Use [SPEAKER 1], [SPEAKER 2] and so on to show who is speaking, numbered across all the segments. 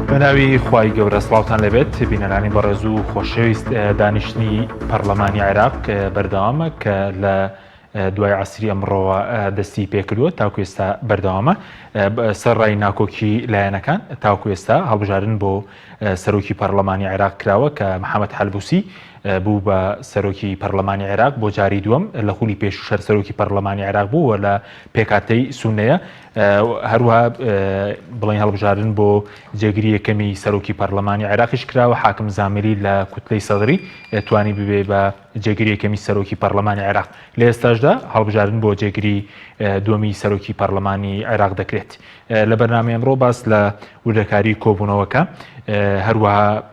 [SPEAKER 1] بە ناوی خوای گەورە سڵاوتان لەبێت بینەرانی بەڕێز و خۆشەویست دانیشتنی پەرلەمانی عێراق بەردەوامە کە لە دوای عەسری ئەمڕۆوە دەستی پێکردووە تاکو ئێستا بەردەوامە سەر ڕای ناکۆکی لایەنەکان تاکو ئێستا هەڵبژاردن بۆ سەرۆکی پەرلەمانی عێراق کراوە کە محەممەد حەلبوسی بوو بە سەرۆکی پەرلەمانی عێراق بۆ جاری دووەم لە خولی پێشوو شەر سەرۆکی پەرلەمانی عێراق بوو و لە پێکاتەی سونەیە هەروەها بڵێن هەڵبژاردن بۆ جێگری یەکەمی سەرۆکی پەرلەمانی عێراقیش کراوە حاکم زاملی لە کوتلەی سەدری توانی ببێ بە جێگری یەکەمی سەرۆکی پەرلەمانی عێراق لە ئێستاشدا هەڵبژاردن بۆ جێگری دووەمی سەرۆکی پەرلەمانی عێراق دەکرێت لە بەرنامەی ئەمڕۆ باس لە وردەکاری کۆبوونەوەکە هەروەها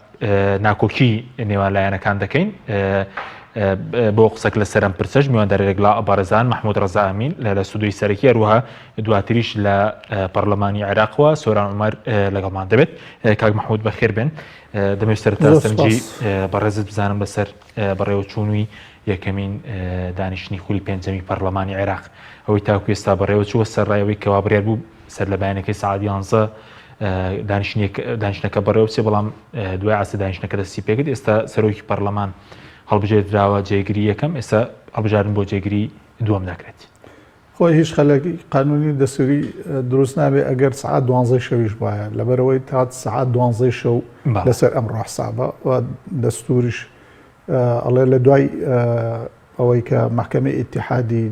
[SPEAKER 1] ناکۆکی نێوان لایەنەکان دەکەین بۆ قسەک لە سەرم پرسەش میوانداری لەگڵا بەڕێزان مححمود ڕەزا ئەمین لە لە سودۆی سەرەکی هەروەها دواتریش لە پەرلەمانی عێراقەوە سۆران عومەر لەگەڵمان دەبێت کاک مححمود بەخێر بێن دەمەوێت سەرەتا سەرنجی بەڕێزت بزانم لەسەر بەڕێوەچوونی یەکەمین دانیشتنی خولی پێنجەمی پەرلەمانی عێراق ئەوەی تاکو ئێستا بەڕێوە چووە سەرڕای ئەوەی کەوا بڕیار بوو سەر لە بەیانەکەی سەعات یانزە دانیشتنەکە بەڕێوە بچێ بەڵام دوای عەسر دانیشتنەکە دەستی پێکرد ئێستا سەرۆکی پەرلەمان هەڵبژێردراوە جێگری یەکەم ئێستا هەڵبژاردن بۆ جێگری دووەم دەکرێت.
[SPEAKER 2] خۆی هیچ خەلەکی قانونی و دەستوری دروست نابێ ئەگەر سەعات دوانزەی شەویش بایە لەبەرئەوەی تا سەعات دوانزەی شەو لەسەر ئەمڕۆ حسابە و دەستوریش ئەڵێ لە دوای ئەوەی کە مەحکەمەی ئیتیحادی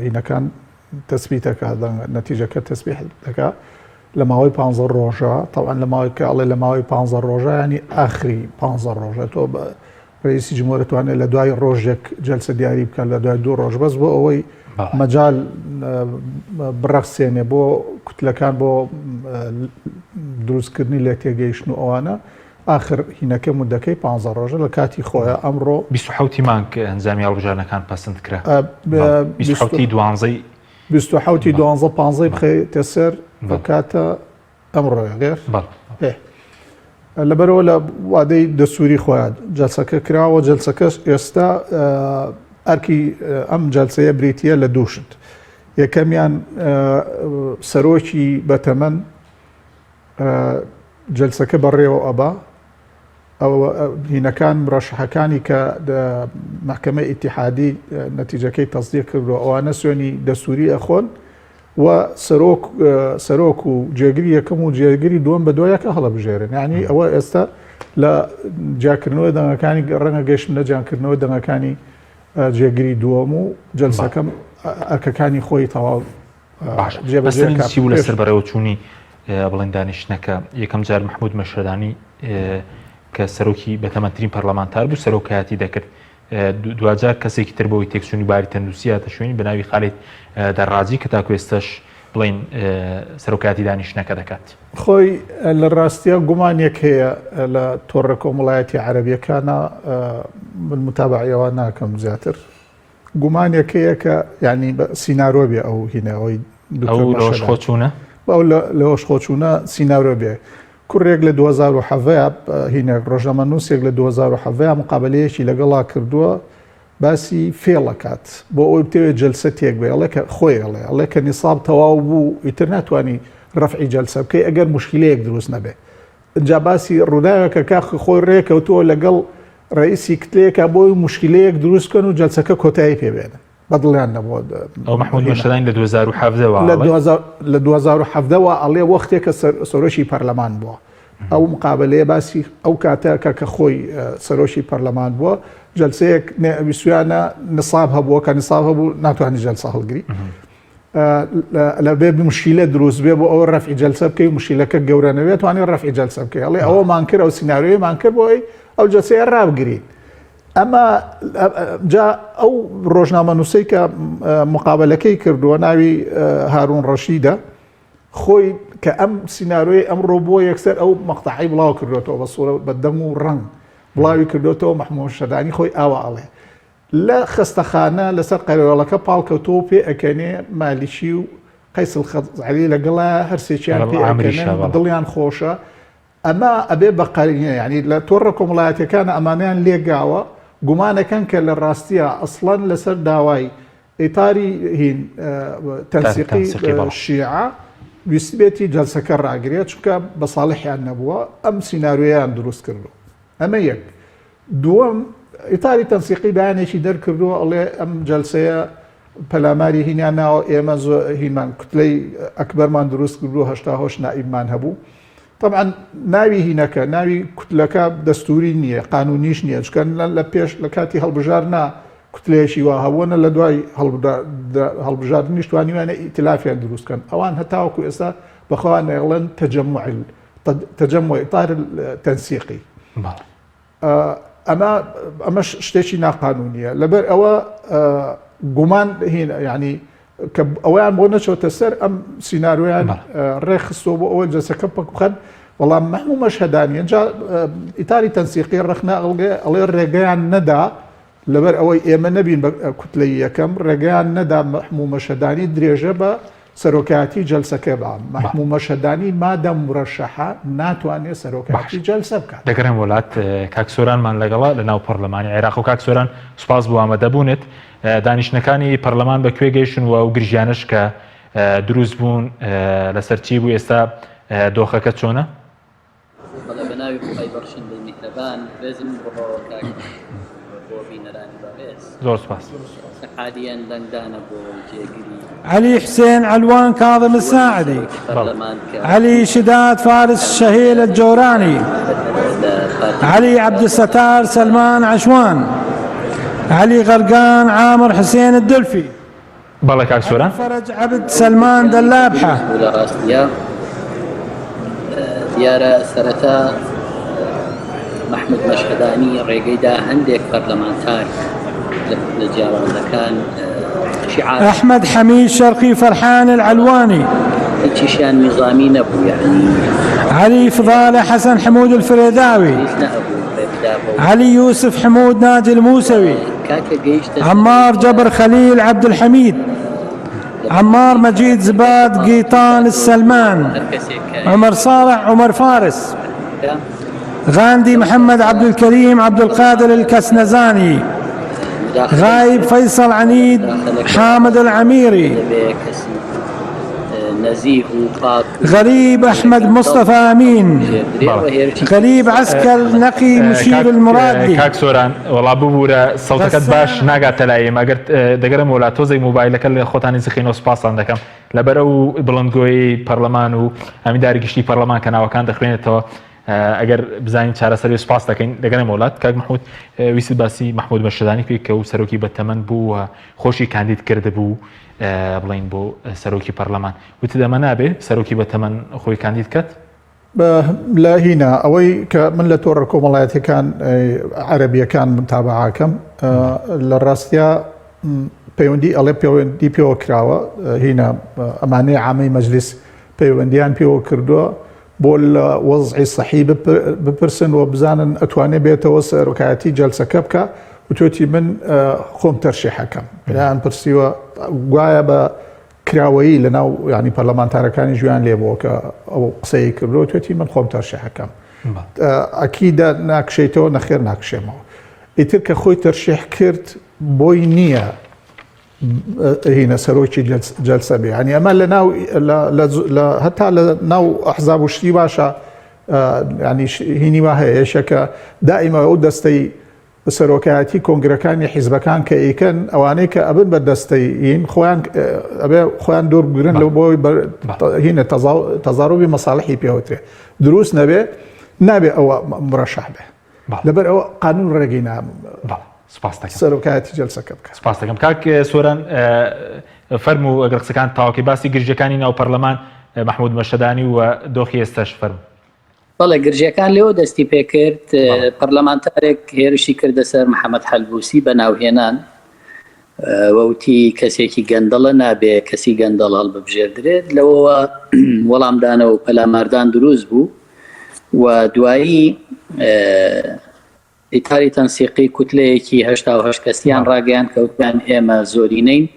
[SPEAKER 2] هینەکان تەسبیتەکە نەتیجەکە تەسبیح دەکا لە ماوەی پ ڕۆژە تەوان لە ماوەی کە ئەڵێ لە ماوەی پ ڕۆژە ینی ئاخری پ ڕۆژە تۆ ڕئیسی جمهور ئەتوانێت لە دوای ڕۆژێک جەلسە دیاری بکات لە دوای دوو ڕۆژ بەس بۆ ئەوەی مەجال بڕەخسێنێ بۆ کوتلەکان بۆ دروستکردنی لێ تێگەیشتن و ئەوانە ئاخر هینەکە مدەکەی پ ڕۆژە لە کاتی خۆیان ئەمڕۆ
[SPEAKER 1] 27 مانگ ئەنجامی هەڵبژاردنەکان پەسند کرا 27 دوانزەی
[SPEAKER 2] 27 دوانزە پانزەی بخەیتە سەر کاتە ئەمڕۆیە غێر بەڵێ لەبەرەوە لە وادەی دەسووری خۆیان جلسەکە کراوە جلسەکەش ئێستا ئەرکی ئەم جلسەیە بریتە لە دووشت یەکەمیان سەرۆکی بەتەمەن جلسەکە بەڕێوە ئەبا هینەکان مرەشحەکانی کە مەحکەمەی ئیتیحادی نەتیجەکەی تەسدیق کردو ئەوانە سوێنی دەستوری ئەخۆن و سەرۆک سەرۆک و جێگری یەکەم و جێگری دووەم بە دوایەکە هەڵەبژێرن یعنی ئەوە ئێستا لە جیاکردنەوەی دەنگەکانی ڕەنگە گەشتن لە جیانکردنەوەی دەنگەکانی جێگری دووەم و جەلسەکەم ئەرکەکانی خۆی تەواو
[SPEAKER 1] باش جێبەجێ چی بوو لەسەر بەڕێوەچوونی بڵێن دانیشتنەکە یەکەم جار مححمود مەشهدانی کە سەرۆکی بەتەمەترین پەرلەمانتار بوو سەرۆکایەتی دەکرد دواجار کەسێکی تر بەوەی تێکچوونی باری تەندروستی هاتە شوێنی بە ناوی خالید دەڕاجی کە تاکو ئێستاش بڵین سەرۆکایەتی دانیشتنەکە دەکات.
[SPEAKER 2] خۆی لە ڕاستیا گومانێک هەیە لە تۆڕە کۆمەڵایەتی عەرەبیەکانە من متابعی ئەوان ناکەم زیاتر گومانێک هەیە کە یعنی بە سینارۆ بێ ئەو هینە ئەوەی
[SPEAKER 1] ئەو لەوەش خۆچوونە
[SPEAKER 2] ئەو لەوەش خۆچوونە سینارۆ بێ کوڕێک لە 2017 هینێک ڕۆژنامەنووسێک لە 2017 مقابلەیەکی لەگەڵا کردووە باسی فێڵەکات بۆ ئەوەی بتەوێت جلسە تێک بێ ئەڵێ کە خۆی ئەڵێ ئەڵێ کە نیساب تەواو بوو ئیتر ناتوانانی ڕەفعی جلسە بکەی ئەگەر مشکلەیەک دروست نەبێ جا باسی ڕووداوێکە کاخ خۆی ڕێکەوتووە لەگەڵ ڕئیسی کتلەیەکە بۆی مشکلەیەک دروست کەن و جلسەکە کۆتایی پێ بێنن بەدڵیان نەبووە.
[SPEAKER 1] ئەو مەحمود مەشهەدانی لە 2017 وا
[SPEAKER 2] ئەڵێ. لە 2017 وا ئەڵێ وەختێک کە سەرۆکی پەرلەمان بووە. ئەو مقابلەیە باسی ئەو کاتە کە کە خۆی سەرۆکی پەرلەمان بووە جلسەیەک ویستویانە نساب هەبووە کە نساب هەبوو ناتوانانی جلسە هەڵگری. لە بێ مشکیلە دروست بێ بۆ ئەوە ڕەفعی جلسە بکەی مشکیلەکە گەورە نەبێت توانی ڕەفعی جلسە بکەی ئەڵێ ئەوەمان کرد ئەو سیناریۆیەمان کرد بۆ ئەوەی ئەو جلسەیە ڕابگرین. ئەمە جا ئەو ڕۆژنامەنووسەی کە مقابلەکەی کردووە ناوی هارون ڕەشیدە خۆی کە ئەم سینارۆی ئەمڕۆ بۆ یەکسەر ئەو مەقتەعی بڵاو کردوێتەوە بە سوورە بە دەنگ و ڕەنگ بڵاوی کردوێتەوە مەحموود شەدانی خۆی ئاوا ئەڵێ لە خەستەخانە لەسەر قەرەوێڵەکە پاڵکەوتەوە پێ ئەکەنێ مالیکی و قەیس الخەزعەلی لەگەڵا هەرسێکیان پێ ئەکەنن دڵیان خۆشە ئەمە ئەبێ بە قەرینە یانی لە تۆڕە کۆمەڵایەتیەکانە ئەمانەیان لێگاوە گومانەکەن کە لە ڕاستیا ئەسڵەن لەسەر داوای ئیتاری هین تەنسیقی شیعە. ویستبێتی جەلسەکە ڕاگرێت چونکە بە ساڵحیان نەبووە ئەم سیناریۆیان دروست کردو ئەمە یەک دووەم ئیتاری تەنسیقی بەیانێکی دەرکردووە ئەڵێ ئەم جەلسەیە پەلاماری هینیان ناوە ئێمە هینمان کوتلەی ئەکبەرمان دروست کردو هەشتا هۆش نائیبمان هەبوو طبعا ناوی هینەکە ناوی کوتلەکە دەستوری نییە قانونیش نییە چکە لە پێش لە کاتی هەڵبژار نا کوتلەیەکی وا هەبووە نە لە دوای هەڵبژاردنیش توانیویانە ئیتلافیان دروست کەن ئەوان هەتاوەکو ئێستا بەخۆیان ئەڵێن تەجەموع تەجەموع ئیتار تەنسیقی ئەمە ئەمەش شتێکی ناقانونیە لەبەر ئەوە گومان هین ینی کە ئەویان بۆ نەچۆتە سەر ئەم سیناریۆیان ڕێکخستۆ بۆ ئەوە جەسەکە پەک بخەن بەڵام مەحموو مەشهەدانی جا ئیتاری تەنسیقی ڕەخنە ئەڵگێ ئەڵێ ڕێگەیان نەدا لەبەر ئەوەی ئێمە نەبین بە کوتلەی یەکەم، ڕێگەیان نەدا مەحموو مەشهەدانی درێژە بە سەرۆکایەتی جەلسەکە با. مەحموو مەشهەدانی مادام مورەشەحە ناتوانێ سەرۆکایەتی جەلسە بکات.
[SPEAKER 1] دەگەڕێم وەلات کاک سۆرانمان لەگەڵە لە ناو پەڕلەمانی عێراق و کاک سۆران سوپاس بۆ ئامادەبوونت. دانیشتنەکانی پەڕلەمان بە کوێ گەیشتن و ئەو گرژیانەش کە دروست بوون لەسەر چی بوو ئێستا دۆخەکە چۆنە؟
[SPEAKER 3] بەڵێ بە ناوی خوای بەخشندەی میهرەبان ڕێزم بۆ کاک بۆ بینەرانی بەڕێز.
[SPEAKER 1] زۆر سوپاس.
[SPEAKER 3] حالیەن دەنگدانە بۆ جێگری.
[SPEAKER 4] عەلی حسێن عەلوان کاظم
[SPEAKER 3] دووەمی
[SPEAKER 4] الساعدی.
[SPEAKER 3] سەرۆکی پەرلەمان کە
[SPEAKER 4] عەلی شداد فارس شهێل الجۆرانی.
[SPEAKER 3] لە پارتی
[SPEAKER 4] عەلی
[SPEAKER 3] دیموکرات
[SPEAKER 4] عەبدولستار سەلمان عەشوان. عەلی غەرگان عامر حسێن الدلفی.
[SPEAKER 1] بەڵێ کاک سۆران.
[SPEAKER 4] عەلی فەرەج عەبد سەلمان دەلابحە.
[SPEAKER 3] بوو لە ڕاستیا دیارە سەرەتا مەحمود مەشهەدانی ڕێگەی دا هەندێک پەرلەمانتار لە جیاوازەکان شیعار
[SPEAKER 4] ئەحمەد حەمید شەرقی فەرحان العەلوانی.
[SPEAKER 3] هیچیشیان نیزامی نەبوو یەعنی
[SPEAKER 4] عەلی فضالە حەسەن حمود الفرێداوی.
[SPEAKER 3] پێویست نەئەبوو ڕێ بدا بەو
[SPEAKER 4] عەلی یوسف حمود ناجی الموسەوی. عەمار جەبر خەلیل عەبدولحەمید، عەمار مەجید زباد گیتان السەلمان، عومەر ساڵح عومەر فارس، غاندی محەمەد عەبدولکەریم عەبدولقادر الکەسنەزانی، غایب فەیسەڵ عەنید حامد العەمیری. غەریب ئەحمەد مستەفا ئەمین، غەریب عەسکەر نەقی مشیر المرادی.
[SPEAKER 1] کاک سۆران وەڵا ببورە سەوتەکەت باش ناگاتە لای ئێمە ئەگەر دەگەرم وەلا تۆزێک مۆبایلەکە لە خۆتان نزیکەینەوە سوپاستان دەکەم لەبەر ئەو بڵندگۆی پەرلەمان و ئەمینداری گشتی پەرلەمان کە ناوەکان دەخوێنێتەوە ئەگەر بزانین چارەسەری سوپاس دەکەین دەگەرم وڵات کاک محمود ویست باسی محمود مەشهەدانی بکەیت کە و سەرۆکی بەتەمەن بوو و خۆشی کاندید کردبوو بڵین بۆ سەرۆکی پەرلەمان وتت ئەمە نابێ سەرۆکی بەتەمەن خۆی کاندید کات؟
[SPEAKER 2] لە هینا ئەوەی کە من لە تۆڕە کۆمەڵایەتەکان عەربیەکان متابعاکەم لە ڕاستیا پەیوەندی ئەڵێ پەیوەندی پێوە کراوە هینا ئەمانەی عامەی مەجلیس پەیوەندیان پێوە کردووە بۆ لە وەزعی سەحی بپرسن و بزانن ئەتوانێ بێتەوە سەرۆکایەتی جەلسەکە بکە وتوێتی من خۆم تەرشیحەکەم لایان پرسیوە گوایە بە کراوەیی لە ناو ینی پەرلەمانتارەکانی ژیان لێ بووە کە ئەو قسەی کردووە توێتی من خۆم تەرشیحەکەم ئەکیدە ناکشێتەوە نەخێر ناکشێمەوە ئیتر کە خۆی تەرشیح کرد بۆی نییە هینە سەرۆکی جەلسە بێ ینی ئەمە لە ناو هەتا لە ناو ئەحزاب و شتی باشە ینی هینی وا هەیە یەشەکە دائیمە ئەو دەستەی سەرۆکایەتی کۆنگرەکانی حیزبەکان کە ئیکەن ئەوانەی کە ئەبن بە دەستەی هین خۆیان ئەبێ خۆیان دوور بگرن لەو بۆی هینە تەزاروبی مەساڵحی پێوترێ دروست نەبێ نابێ ئەوە مرەشەح بێ لەبەر ئەوە قانون ڕێگەی نا
[SPEAKER 1] سپاس دەکەم
[SPEAKER 2] سەرۆکایەتی جەلسەکە بکە
[SPEAKER 1] سپاس دەکەم کاک سۆران فەرموو ئەگەر قسەکان تاوەکەی باسی گرژەکانی ناو پەرلەمان محمود مەشەدانی و دۆخی ئێستاش فەرموو
[SPEAKER 3] بەڵێ گرژیەکان لێوە دەستی پێکرد پەرلەمانتارێک هێرشی کردە سەر محەممەد حەلبوسی بە ناوهێنان وەوتی کەسێکی گەندەڵە نابێ کەسی گەندەڵ هەڵببژێردرێت لەوەوە وەڵامدانەوە و پەلاماردان دروست بوو و دوایی ئیتاری تەنسیقی کوتلەیەکی 88 کەسیان ڕاگەیان کەوتیان ئێمە زۆرینەین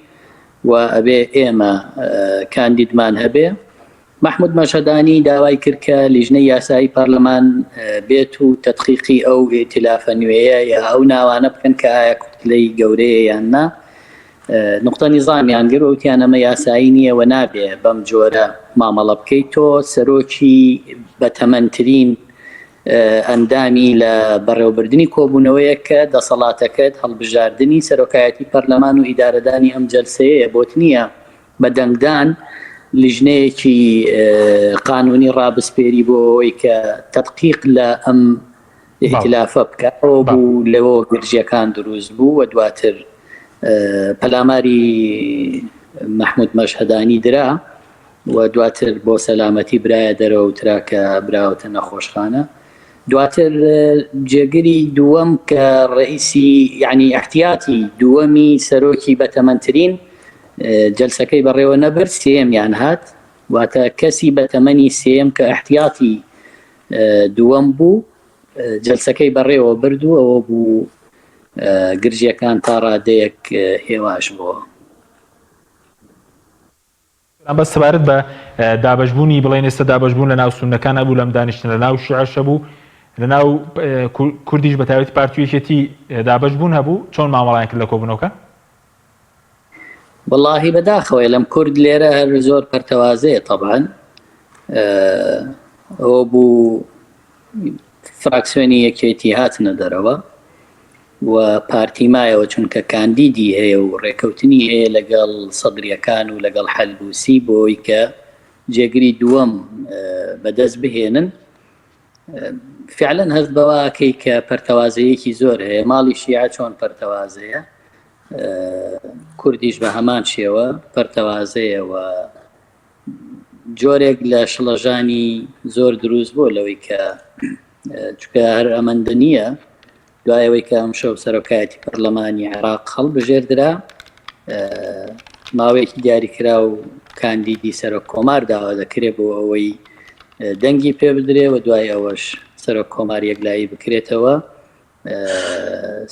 [SPEAKER 3] و ئەبێ ئێمە کاندیدمان هەبێ. مەحمود مەشهەدانی داوای کرد کە لیژنەی یاسایی پەرلەمان بێت و تەدقیقی ئەو ئیتلافە نوێیە یا ئەو ناوانە بکەن کە ئایا کوتلەی گەورەیە یان نا. نقطە نیزامیان گرت وتیان ئەمە یاسایی نییە و نابێ بەم جۆرە مامەڵە بکەیت تۆ سەرۆکی بەتەمەنترین ئەندامی لە بەڕێوەبردنی کۆبوونەوەیەک کە دەسەڵاتەکەت هەڵبژاردنی سەرۆکایەتی پەرلەمان و ئیدارەدانی ئەم جەلسەیەیە بۆت نییە بە دەنگدان لیژنەیەکی قانونی ڕابسپێری بۆ ئەوەی کە تەدقیق لە ئەم ئیتلافە بکە ئەوە بوو لەوە گرژیەکان دروست بوو و دواتر پەلاماری مەحمود مەشهەدانی درا و دواتر بۆ سەلامەتی برایە دەرەوە وترا کە براوەتە نەخۆشخانە دواتر جێگری دووەم کە ڕئیسی یعنی احتیاتی دووەمی سەرۆکی بەتەمەنترین جەلسەکەی بەڕێوە نەبرد سێیەمیان هات واتە کەسی بەتەمەنی سێیەم کە احتیاتی دووەم بوو جەلسەکەی بەڕێوە برد و ئەوە بوو گرژیەکان تا ڕادەیەک هێواش بووە.
[SPEAKER 1] بەس سەبارەت بە دابەشبوونی بڵێن ئێستا دابەشبوون لە ناو سوننەکان هەبوو لەم دانیشتن لە ناو شیعەش هەبوو لە ناو کوردیش بە تایبەتی پارتی و یەکێتی دابەشبوون هەبوو چۆن مامەڵەیان کرد لە کۆبوونەوەکە؟
[SPEAKER 3] وەڵاهی بەداخەوەی لەم کورد لێرە هەر زۆر پەرتەوازەیە تەبعەن ئەوە بوو فراکسیۆنی یەکێتی هاتنە دەرەوە و پارتی مایەوە چونکە کاندیدی هەیە و ڕێکەوتنی هەیە لەگەڵ سەدریەکان و لەگەڵ حەلبوسی بۆی کە جێگری دووەم بەدەست بهێنن فعلا هەست بەوەکەی کە پەرتەوازەیەکی زۆر هەیە ماڵی شیعە چۆن پەرتەوازەیە کوردیش بە هەمان شێوە پەرتەوازەیە و جۆرێک لە شڵەژانی زۆر دروست بووە لەوەی کە چکە هەر ئەمەندە نییە دوای ئەوەی کە ئەمشەو سەرۆکایەتی پەرلەمانی عێراق هەڵبژێردرا ماوەیەکی دیاریکرا و کاندیدی سەرۆک کۆمار داوا دەکرێت بۆ ئەوەی دەنگی پێ بدرێ و دوای ئەوەش سەرۆک کۆمار یەکلایی بکرێتەوە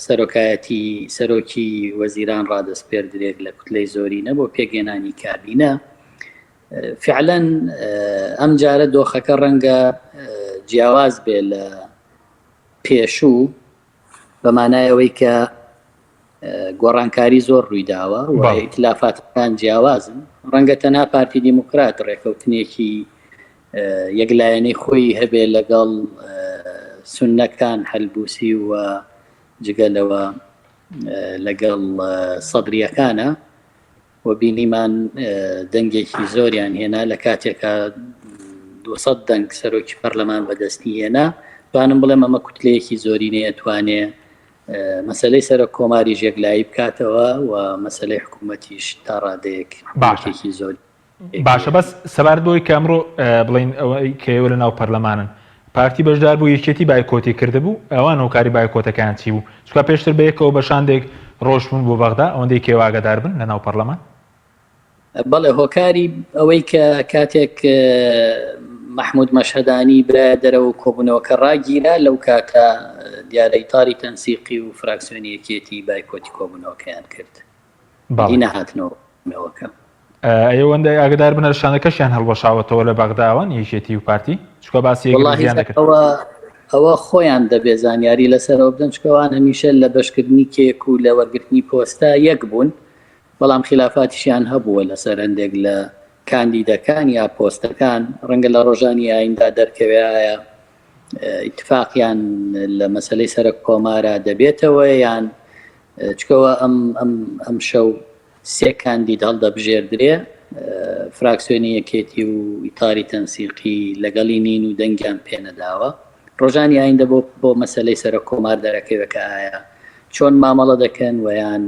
[SPEAKER 3] سەرۆکایەتی سەرۆکی وەزیران ڕادەسپێردرێت لە کوتلەی زۆرینە بۆ پێکهێنانی کابینە فعلەن ئەم جارە دۆخەکە ڕەنگە جیاواز بێ لە پێشوو بە مانای ئەوەی کە گۆڕانکاری زۆر ڕوویداوە و ئیتلافاتەکان جیاوازن ڕەنگە تەنها پارتی دیموکرات ڕێکەوتنێکی یەکلایەنەی خۆی هەبێ لەگەڵ سوننەکان حەلبوسی و جگە لەوە لەگەڵ سەدریەکانە و بینیمان دەنگێکی زۆریان هێنا لە کاتێکا 200 دەنگ سەرۆکی پەرلەمان بەدەستی هێنا توانم بڵێم ئەمە کوتلەیەکی زۆرینەیە توانێ مەسلەی سەرۆک کۆماریش یەکلایی بکاتەوە و مەسلەی حکوومەتیش تا ڕادەیەک
[SPEAKER 1] باشێکی زۆر باشە بەس سەبارەت بەوەی کە ئەمڕۆ بڵین ئەوەی کە ئێوە لە ناو پەرلەمانن پارتی بەشدار بوو یەکێتی بایکۆتی کردبوو ئەوان هۆکاری بایکۆتەکەیان چی بوو چونکە پێشتر بە یەکەوە بە شاندێک ڕۆشتبوون بۆ بەغدا ئەوەندەی کە ئێوە ئاگادار بن لە ناو پەرلەمان؟
[SPEAKER 3] بەڵێ هۆکاری ئەوەی کە کاتێک مەحمود مەشهەدانی برایە دەرەوە و کۆبوونەوەکە ڕاگیرا لەو کاتە دیارە ئیتاری تەنسیقی و فراکسیۆنی یەکێتی بایکۆتی کۆبوونەوەکەیان کرد
[SPEAKER 1] بەڵێ
[SPEAKER 3] نەهاتنەوە کۆبوونەوەکە.
[SPEAKER 1] ئەوەندە ئاگدار بن شانەکەشیان هەڵوەشاوەتەوە لە بەغداوەن یەکێتی و پارتی چکە باسی
[SPEAKER 3] وەڵاهی
[SPEAKER 1] دەکرد
[SPEAKER 3] ئەوە ئەوە خۆیان دەبێ زانیاری لەسەرەوە بدەن چکەوان هەمیشە لە بەشکردنی کێک و لە وەرگرتنی پۆستە یەک بوون بەڵام خلافاتیشیان هەبووە لەسەر هەندێک لە کاندیدەکان یا پۆستەکان ڕەنگە لە ڕۆژانی ئایندا دەرکەوێ ئایا ئیتفاقیان لە مەسلەی سەرۆک کۆمارا دەبێتەوە یان چکەوە ئەم ئەم ئەم شەو سێ کاندید هەڵدەبژێردرێ، فراکسیۆنی یەکێتی و ئیتاری تەنسیقی لەگەڵی نین و دەنگیان پێنەداوە. ڕۆژانی ئایندە بۆ بۆ مەسەلەی سەرۆک کۆمار دەرەکەوێ کە ئایا چۆن مامەڵە دەکەن و یان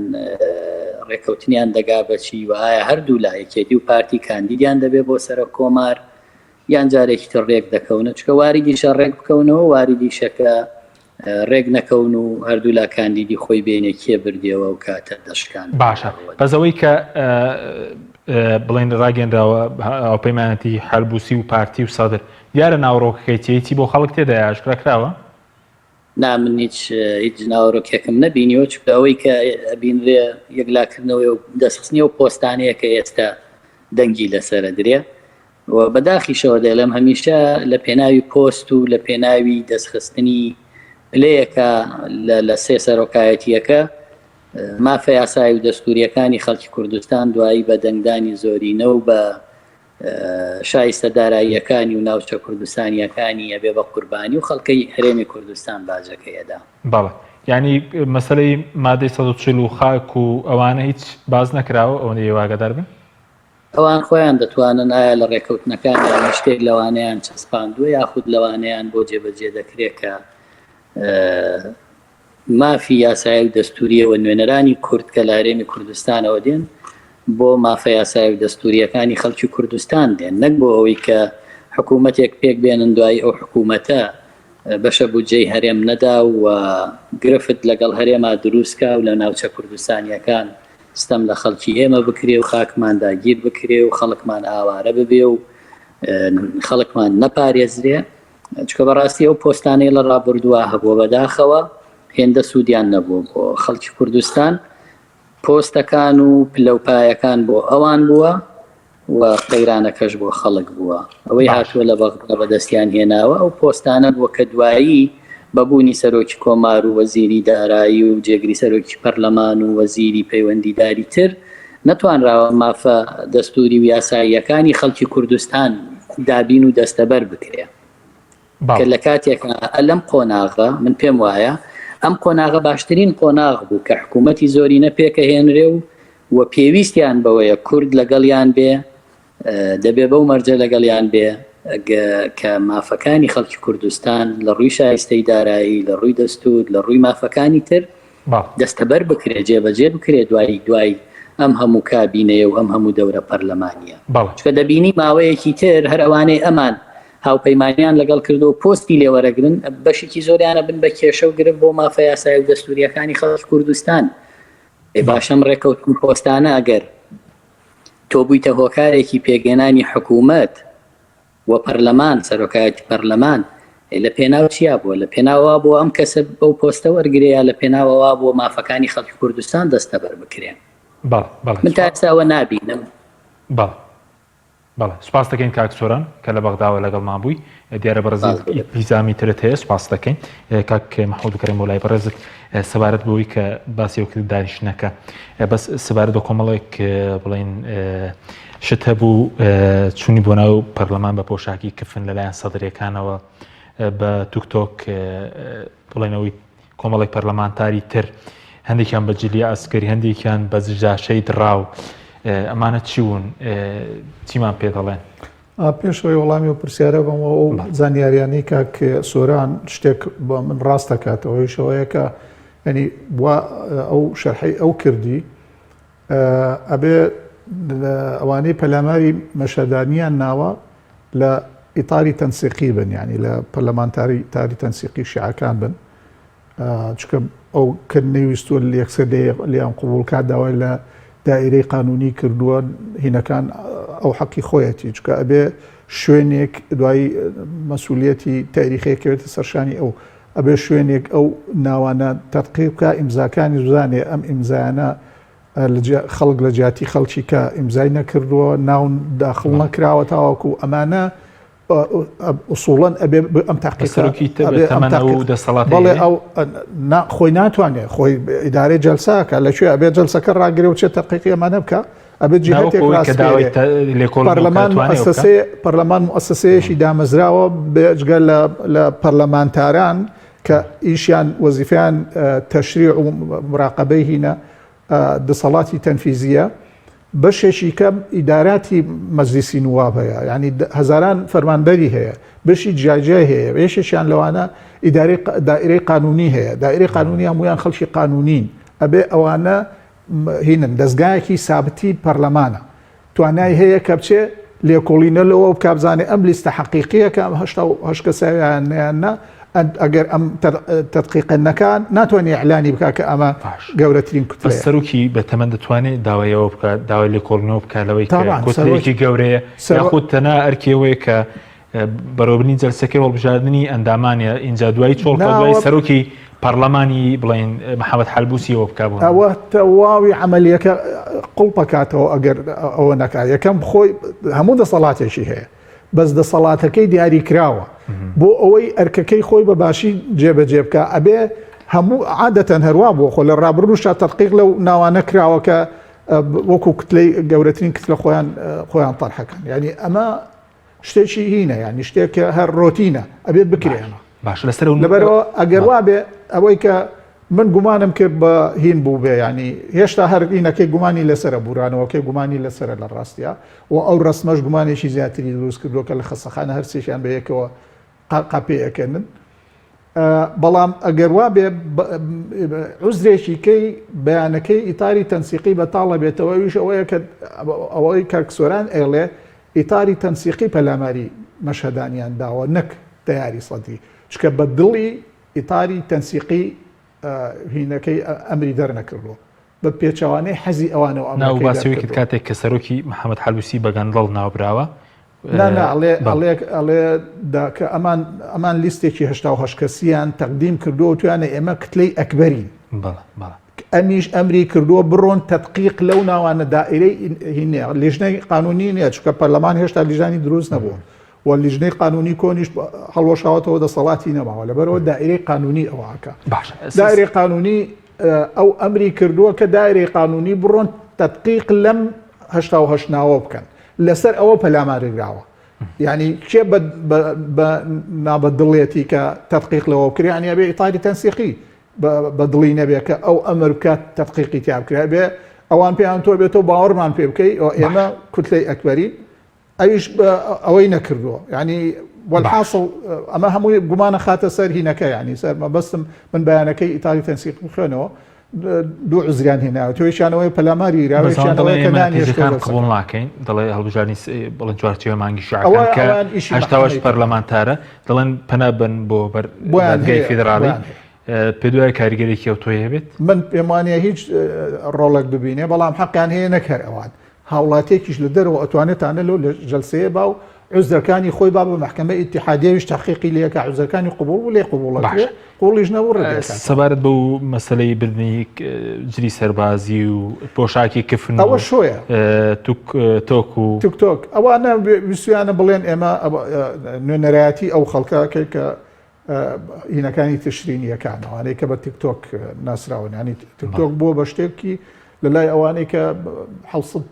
[SPEAKER 3] ڕێکەوتنیان دەگا بە چی و ئایا هەردوولا یەکێتی و پارتی کاندیدیان دەبێ بۆ سەرۆک کۆمار یان جارێکی تر ڕێک دەکەونە چکە واریدیشە ڕێک بکەونەوە واریدیشە کە ڕێک نەکەون و هەردوولا کاندیدی خۆی بێنێ کێ بردیەوە ئەو کاتە دەشکان
[SPEAKER 1] باشە بەس ئەوەی کە بڵێن ڕاگەنراوە هاوپەیمانەتی حەلبوسی و پارتی و سەدر دیارە ناوەڕۆکەکەی چیە چی بۆ خەڵک تێدایە ئاشکرا کراوە؟
[SPEAKER 3] نا من هیچ هیچ ناوەرۆکێکم نەبینیوە چونکە ئەوەی کە ئەبینرێ یەکلاکردنەوەی و دەستخستنی ئەو پۆستانەیە کە ئێستا دەنگی لەسەرە درێ و بەداخیشەوە دەیڵێم هەمیشە لە پێناوی پۆست و لە پێناوی دەستخستنی پلەیەکە لە سێ سەرۆکایەتییەکە. مافە یاسایی و دەستوورییەکانی خەڵکی کوردستان دوایی بە دەنگدانی زۆرینە و بە شایستە داراییەکانی و ناوچە کوردستانییەکانی ئەبێ بە قوربانی و خەڵکی هەرێمی کوردستان باجەکەی ئەدا.
[SPEAKER 1] بەڵێ یانی مەسەلەی مادەی 140 و خاک و ئەوانە هیچ باس نەکراوە ئەوەندەی ئێوە ئاگادار بن؟
[SPEAKER 3] ئەوان خۆیان دەتوانن ئایا لە ڕێکەوتنەکانیان شتێک لەوانەیان چەسپاندووە یاخود لەوانەیان بۆ جێبەجێ دەکرێت کە مافی یاسایی و دەستوورییەوە نوێنەرانی کورد کە لە هەرێمی کوردستانەوە دێن بۆ مافە یاسایی و دەستوورییەکانی خەڵکی کوردستان دێن نەک بۆ ئەوەی کە حکوومەتێک پێک بێنن دوایی ئەو حکوومەتە بەشە بودجەی هەرێم نەدا و گرفت لەگەڵ هەرێما دروستکا و لە ناوچە کوردستانییەکان ستەم لە خەڵکی ئێمە بکرێ و خاکمان داگیر بکرێ و خەڵکمان ئاوارە ببێ و خەڵکمان نەپارێزرێ. چونکە بەڕاستی ئەو پۆستانەی لە ڕابردووە هەبووە بەداخەوە هێندە سوودیان نەبووە بۆ خەڵکی کوردستان پۆستەکان و پلەوپایەکان بۆ ئەوان بووە و قەیرانەکەش بۆ خەڵک بووە ئەوەی هاتووە لە بەغدا بەدەستیان هێناوە ئەو پۆستانە بووە کە دوایی بەبوونی سەرۆکی کۆمار و وەزیری دارایی و جێگری سەرۆکی پەرلەمان و وەزیری پەیوەندیداری تر نەتوانراوە مافە دەستووری و یاساییەکانی خەڵکی کوردستان دابین و دەستەبەر بکرێ. کە لە کاتێکا لەم قۆناغە من پێم وایە ئەم قۆناغە باشترین قۆناغ بوو کە حکوومەتی زۆرینە پێکەهێنرێ و و پێویستیان بەوەیە کورد لەگەڵیان بێ دەبێ بەو مەرجە لەگەڵیان بێ کە مافەکانی خەڵکی کوردستان لە ڕووی شایستەی دارایی، لە ڕووی دەستوور، لە ڕووی مافەکانی تر دەستەبەر بکرێ، جێبەجێ بکرێ دوای دوای ئەم هەموو کابینەیە و ئەم هەموو دەورە پەرلەمانییە. چونکە دەبینی ماوەیەکی تر هەر ئەوانەی ئەمان هاوپەیمانیان لەگەڵ کردووە و پۆستی لێ وەرەگرن، بەشێکی زۆریان ئەبن بە کێشە و گرفت بۆ مافە یاسایی و دەستوورییەکانی خەڵکی کوردستان. ئێ باشە ئەم ڕێکەوتن و پۆستانە ئەگەر تۆ بوویتە هۆکارێکی پێکهێنانی حکوومەت و پەرلەمان، سەرۆکایەتی پەرلەمان، لە پێناو چیا بووە؟ لە پێناو ئەوە بووە ئەم کەسە بەو پۆستە وەرگرێ یا لە پێناو ئەوە بووە مافەکانی خەڵکی کوردستان دەستەبەر بکرێن؟
[SPEAKER 1] بەڵێ، بەڵێ.
[SPEAKER 3] من تا ئێستا ئەوە نابینم.
[SPEAKER 1] بەڵێ. بەڵێ سوپاست دەکەین کاک سۆران کە لە بەغداوە لەگەڵمان بووی دیارە بەڕێزت ئیلتیزامی ترت هەیە سوپاست دەکەین کاک محمود بکەرم بۆ لای بەڕێزت سەبارەت بەوەی کە باسی ئەو کرد دانیشتنەکە بەس سەبارەت بە کۆمەڵێک بڵین شت هەبوو چوونی بۆ ناو پەرلەمان بە پۆشاکی کفن لەلایەن سەدرەکانەوە بە توکتۆک بڵێنەوەی کۆمەڵێک پەرلەمانتاری تر هەندێکیان بە جلی عەسکەری هەندێکیان بە دشداشەی دڕاو ئەمانە چی بوون چیمان پێ دەڵێن؟
[SPEAKER 2] پێش ئەوەی وەڵامی ئەو پرسیارە بەمەوە ئەو زانیاریانەی کاک سۆران شتێک بە من ڕاست دەکاتەوە ئەویش ئەوەیە کە ینی وا ئەو شەرحەی ئەو کردی ئەبێ ئەوانەی پەلاماری مەشهەدانیان ناوە لە ئیتاری تەنسیقی بن یعنی لە پەرلەمانتاری تاری تەنسیقی شیعەکان بن چونکە ئەو کە نەیویستووە یەکسەر لێیان قبوڵ کات داوای لە دائیرەی قانونی کردووە هینەکان ئەو حەقی خۆیەتی چونکە ئەبێ شوێنێک دوایی مەسوولەتی تاریخەیە کەوێتە سەرشانی ئەو ئەبێ شوێنێک ئەو ناوانە تەدقیق بکا ئیمزاکانی بزانێ ئەم ئیمزایانە خەڵک لە جیاتی خەڵکی کە ئیمزای نەکردووە ناو داخڵ نەکراوە تاوەکو ئەمانە ئوسوڵەن ئەبێ ئەم تاقیقە
[SPEAKER 1] ئەبێ ئەم تاقیق دەسەڵات
[SPEAKER 2] بەڵێ ئەو خۆی ناتوانێت خۆی ئیدارەی جەلساکە لەکوێ ئەبێ جەلسەکە ڕاگرێ و چێ تەقیقی ئەمانە بکە ئەبێ جیهتێک ڕاستپێرێ پەرلەمان مؤسسەیە پەرلەمان مؤسسەیەکی دامەزراوە بێجگە لە لە پەرلەمانتاران کە ئیشیان وەزیفیان تەشریع و مراقبەی هینە دەسەڵاتی تەنفیزیە بەشێکی کەم ئیداراتی مەجلیسی نواب هەیە یعنی هەزاران فەرمانبەری هەیە بەشی جیاجیای هەیە یەکێکیان لەوانە ئیدارەی دائرەی قانونی هەیە دائرەی قانونی هەمویان خەڵکی قانونین ئەبێ ئەوانە هینن دەزگایەکی سابتی پەرلەمانە توانای هەیە کە بچێ لێکۆڵینە لەوە بکا بزانێ ئەم لیستە حەقیقیە کە ئەم 88 کەسە یان یان نا ئەگەر ئەم تەدقیقە نەکا ناتوانێ ئیعلانی بکا کە ئەمە گەورەترین کوتلەیە.
[SPEAKER 1] سەرۆکی بەتەمەن دەتوانێت داوای ئەوە بکات داوای لێکۆڵینەوە بکات لەوەی کە کوتلەیەکی گەورەیە یاخود تەنها ئەرکی ئەوەیە کە بەڕێوەبردنی جەلسەکەی هەڵبژاردنی ئەندامانە ئینجا دوایی چۆڵکە دوای سەرۆکی پەرلەمانی بڵین محەممەد حەلبوسیەوە بکە بوو
[SPEAKER 2] ئەوە تەواوی عملیەکە قوڵپەکاتەوە ئەگەر ئەوە نەکا یەکەم خۆی هەموو دەسەڵاتێکی هەیە بەس دەسەڵاتەکەی دیاری کراوە بۆ ئەوەی ئەرکەکەی خۆی بە باشی جێبەجێ بکە ئەبێ. هەموو عادەتەن هەروا بووە خۆ لە ڕابردووشا تەدقیق لەو ناوانە کراوە کە وەکو کتلەی گەورەترین کتلە خۆیان خۆیان تەرحەکەن یعنی ئەمە شتێکی هینە یعنی شتێک کە هەر ڕۆتینە ئەبێ بکرێ ئەمە
[SPEAKER 1] باش لەسەر
[SPEAKER 2] لەبەرەوە ئەگەر وا بێ ئەوەی کە من گومانم کرد بە هین بوو بێ ینی هێشتا هەر هینەکەی گومانی لەسرە بورانەوەکەی گومانی لەسرە لە ڕاستە و ئەو ڕسمەش گومانێکی زیاتری دروست کردووە کە لە خەسەخانە هەرسێکیان بە یەکەوە قاپێ ئەکەنن بەڵام ئەگەر وابێ عوزرێکی کەی بەیانەکەی ئیتاری تەنسیقی بەتاڵە بێتەوە ئەویش ئەوەیە کە ئەوەی کاک سۆران ئەیڵێ ئیتاری تەنسیقی پەلاماری مەشهەدانیان داوە نەک تەیاری سەدری چکە بە دڵی ئیتاری تەنسیقی هینەکەی ئەمری دەرنەکردووە بە پێچەوانەی حەزی ئەوانەوە
[SPEAKER 1] ئەمرەکەی ناو باسی کرد کاتێک کە سەرۆکی محەممەد حەلوسی بە گەندەڵ ناوبراوە
[SPEAKER 2] نا نا ئەڵێ ئەڵێ ئەڵێ دا کە ئەمان ئەمان لیستێکی 88 کەسیان تەقدیم کردووە و تویانە ئێمە کتلەی ئەکبەرین
[SPEAKER 1] بەڵێ بەڵێ
[SPEAKER 2] ئەمیش ئەمری کردووە بڕۆن تەدقیق لەو ناوانە دائرەی هی نییە لیژنەی قانونی نییە چونکە پەرلەمان هێشتا لیژانی دروست نەبووە و لیژنەی قانونی کۆنیش هەڵوەشاوەتەوە دەسەڵاتی نەماوە لەبەرەوە دائرەی قانونی ئەوەکە
[SPEAKER 1] باشە
[SPEAKER 2] دائرەی قانونی ئەو ئەمری کردووە کە دایرەی قانونی بڕۆن تەدقیق لەم 88 ناوە بکەن لەسەر ئەوە پەلامارێراوە یعنی کێ بە نابەدڵێتی کە تەدقیق لەوە بکرێ یعنی ئەبێ ئیتاری تەنسیقی بە دڵی نەبێ کە ئەو ئەمر بکات تەدقیقی تیا بکرێ بێ ئەوان پێیان تۆ بێتەوە باوەڕمان پێ بکەی ئێمە کوتلەی ئەکبەرین ئەویش ئەوەی نەکردووە یعنی والحاصل ئەمە هەمووی گومانە خاتە سەر هینەکە ینی سەر مەبەستم من بەیانەکەی ئیتالی تەنسیق بخوێنەوە دوو عزریان هێناوە تۆیشانەوەی پەلاماری
[SPEAKER 1] راوێکان قبول ناکەین دەڵێ هەڵبژارنی بڵێن چوارچێوە مانگی شعەکان کە هەشتاوەش پەرلەمانتارە دەڵێن پەنا بن بۆ بەر دادگای فیدراڵی پێ دوای کاریگەرێکی ئەو تۆی هەبێت
[SPEAKER 2] من پێم وانە هیچ ڕۆڵێک ببینێ بەڵام حەقیان هەیە نەک هەر ئەوان هاوڵاتیەکیش لە دەرەوە ئەتوانێت تانە لەو جەلسەیە با و عوزرەکانی خۆی با بە مەحکەمە ئیتیحادیەویش تەحقیقی لێ کا عوزرەکانی قبوڵ بوو لێ قبوڵ
[SPEAKER 1] باشە.
[SPEAKER 2] قبوڵیش نەبوو ڕەدی ئەکات.
[SPEAKER 1] سەبارەت بەو مەسەلەی بردنی جلی سەربازی و پۆشاکی کفن و
[SPEAKER 2] ئەوە شۆیە.
[SPEAKER 1] توک تۆک و
[SPEAKER 2] تیک تۆک ئەوانە ویستویانە بڵێن ئێمە نوێنەرایەتی ئەو خەڵکە کەین کە هینەکانی تشرینیەکان ئەوانەی کە بە تیکتۆک ناسراون ینی تیکتۆک بووە بە شتێکی لە لای ئەوانەی کە حوسد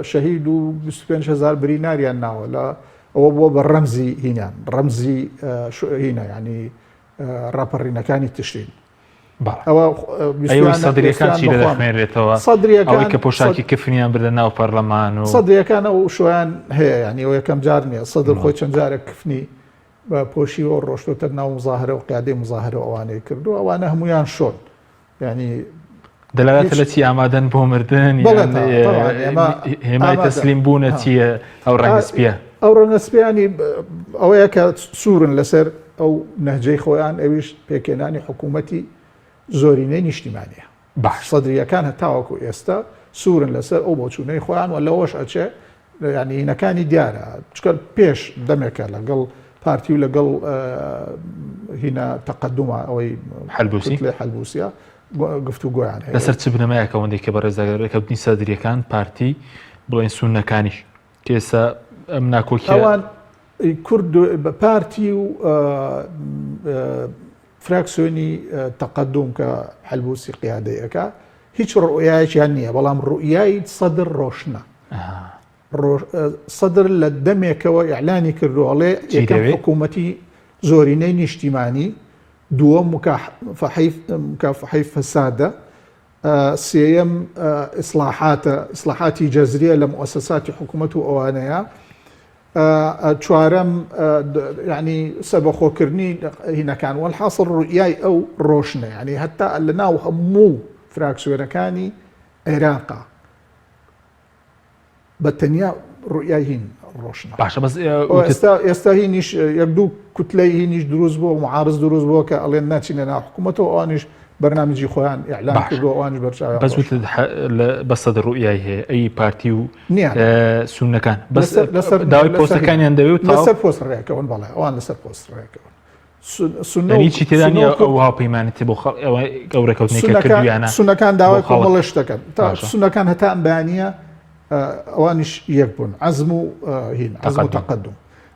[SPEAKER 2] شەهید و 25 هزار بریناریان ناوە لە ئەوە بووە بە ڕەمزی هینان ڕەمزی هینە ینی ڕاپەڕینەکانی تشرین
[SPEAKER 1] ئەوە سەدرەکان چی دەخوێنرێتەوە
[SPEAKER 2] سەدرەکان
[SPEAKER 1] کە پۆشاکی کفنیان بردە ناو پەرلەمان و
[SPEAKER 2] سەدرەکان ئەو شویان هەیە ینی ئەو یەکەم جار نییە سەدر خۆی چەند جارێک کفنی بە پۆشیوە ڕۆشتۆتە ناو مزاهرە و قیادەی مزاهرە و ئەوانەی کردو ئەوانە هەمویان شۆن یعنی
[SPEAKER 1] دەلالەتە لە چی ئامادەن بۆ مردن هێمای تەسلیم بوونە چییە ئەو ڕەنگە سپیە
[SPEAKER 2] ئەو ڕەنگە سپیانی ئەوەیە کە سوورن لەسەر ئەو نەهجەی خۆیان ئەویش پێکێنانی حکوومەتی زۆرینەی نیشتیمانیە
[SPEAKER 1] باش.
[SPEAKER 2] سەدرییەکان هەتاوەکو ئێستا سوورن لەسەر ئەو بۆچوونەی خۆیان و لەوەش ئەچێ یانی هینەکانی دیارە چکە پێش دەمێکە لەگەڵ پارتی و لەگەڵ هینا تەقدمە ئەوەی
[SPEAKER 1] حلبوسی
[SPEAKER 2] حلبوسیە گفتوگۆیان
[SPEAKER 1] هەیە لەسەر چ بنەمایەک ئەوەندەی کە بەڕێز ڕێکەوتنی سەدریەکان پارتی بڵێن سوننەکانیش کە ئێستا ئەم ناکۆکیە
[SPEAKER 2] ئەوان کورد پارتی و فراکسیۆنی تەقەدوم کە حەلبوسی قیادەی ئەکا هیچ ڕوئیایەکیان نییە بەڵام ڕوئیای سەدر ڕۆشنە سەدر لە دەمێکەوە ئیعلانی کردو ئەڵێ یەکەم حکوومەتی زۆرینەی نیشتیمانی دووەم مکافحەی فەسادە سێیەم ئیسلاحاتە ئیسلاحاتی جەزریە لە موئەسەساتی حکوومەت و ئەوانەیە چوارەم یعنی سەربەخۆکردنی هینەکان وەلحاصل ڕوئیای ئەو ڕۆشنە یعنی هەتا لە ناو هەموو فراکسیۆنەکانی عێراقا بە تەنیا ڕوئیای هین ڕۆشنە
[SPEAKER 1] باشە بەس
[SPEAKER 2] ئێستا ئێستا هینیش یەک دوو کوتلەی هینیش دروست بووە معارز دروست بووە کە ئەڵێن ناچینە ناو حکوومەتەوە ئەوانیش بەرنامجی خۆیان ئیعلان کردووە ئەوانیش بەرچاویان
[SPEAKER 1] بەس وتت بە سەدر ڕوئیای هەیە ئەی پارتی و سوننەکان بەس
[SPEAKER 2] لەسەر
[SPEAKER 1] داوای پۆستەکانیان دەوێت
[SPEAKER 2] و لەسەر پۆست ڕێکەون بەڵێ ئەوان لەسەر پۆست ڕێکەون
[SPEAKER 1] سوننە هیچی تێدا نییە ئەو هاوپەیمانێتی بۆ خەڵ ئەوە ئەو ڕێکەوتنەی کە کردوویانە
[SPEAKER 2] سوننەکان داوای کۆمەڵە شتەکەن تا سوننەکان هەتا ئەم بەیانییە ئەوانیش یەک بوون عەزم و هین عەزم و تەقەدوم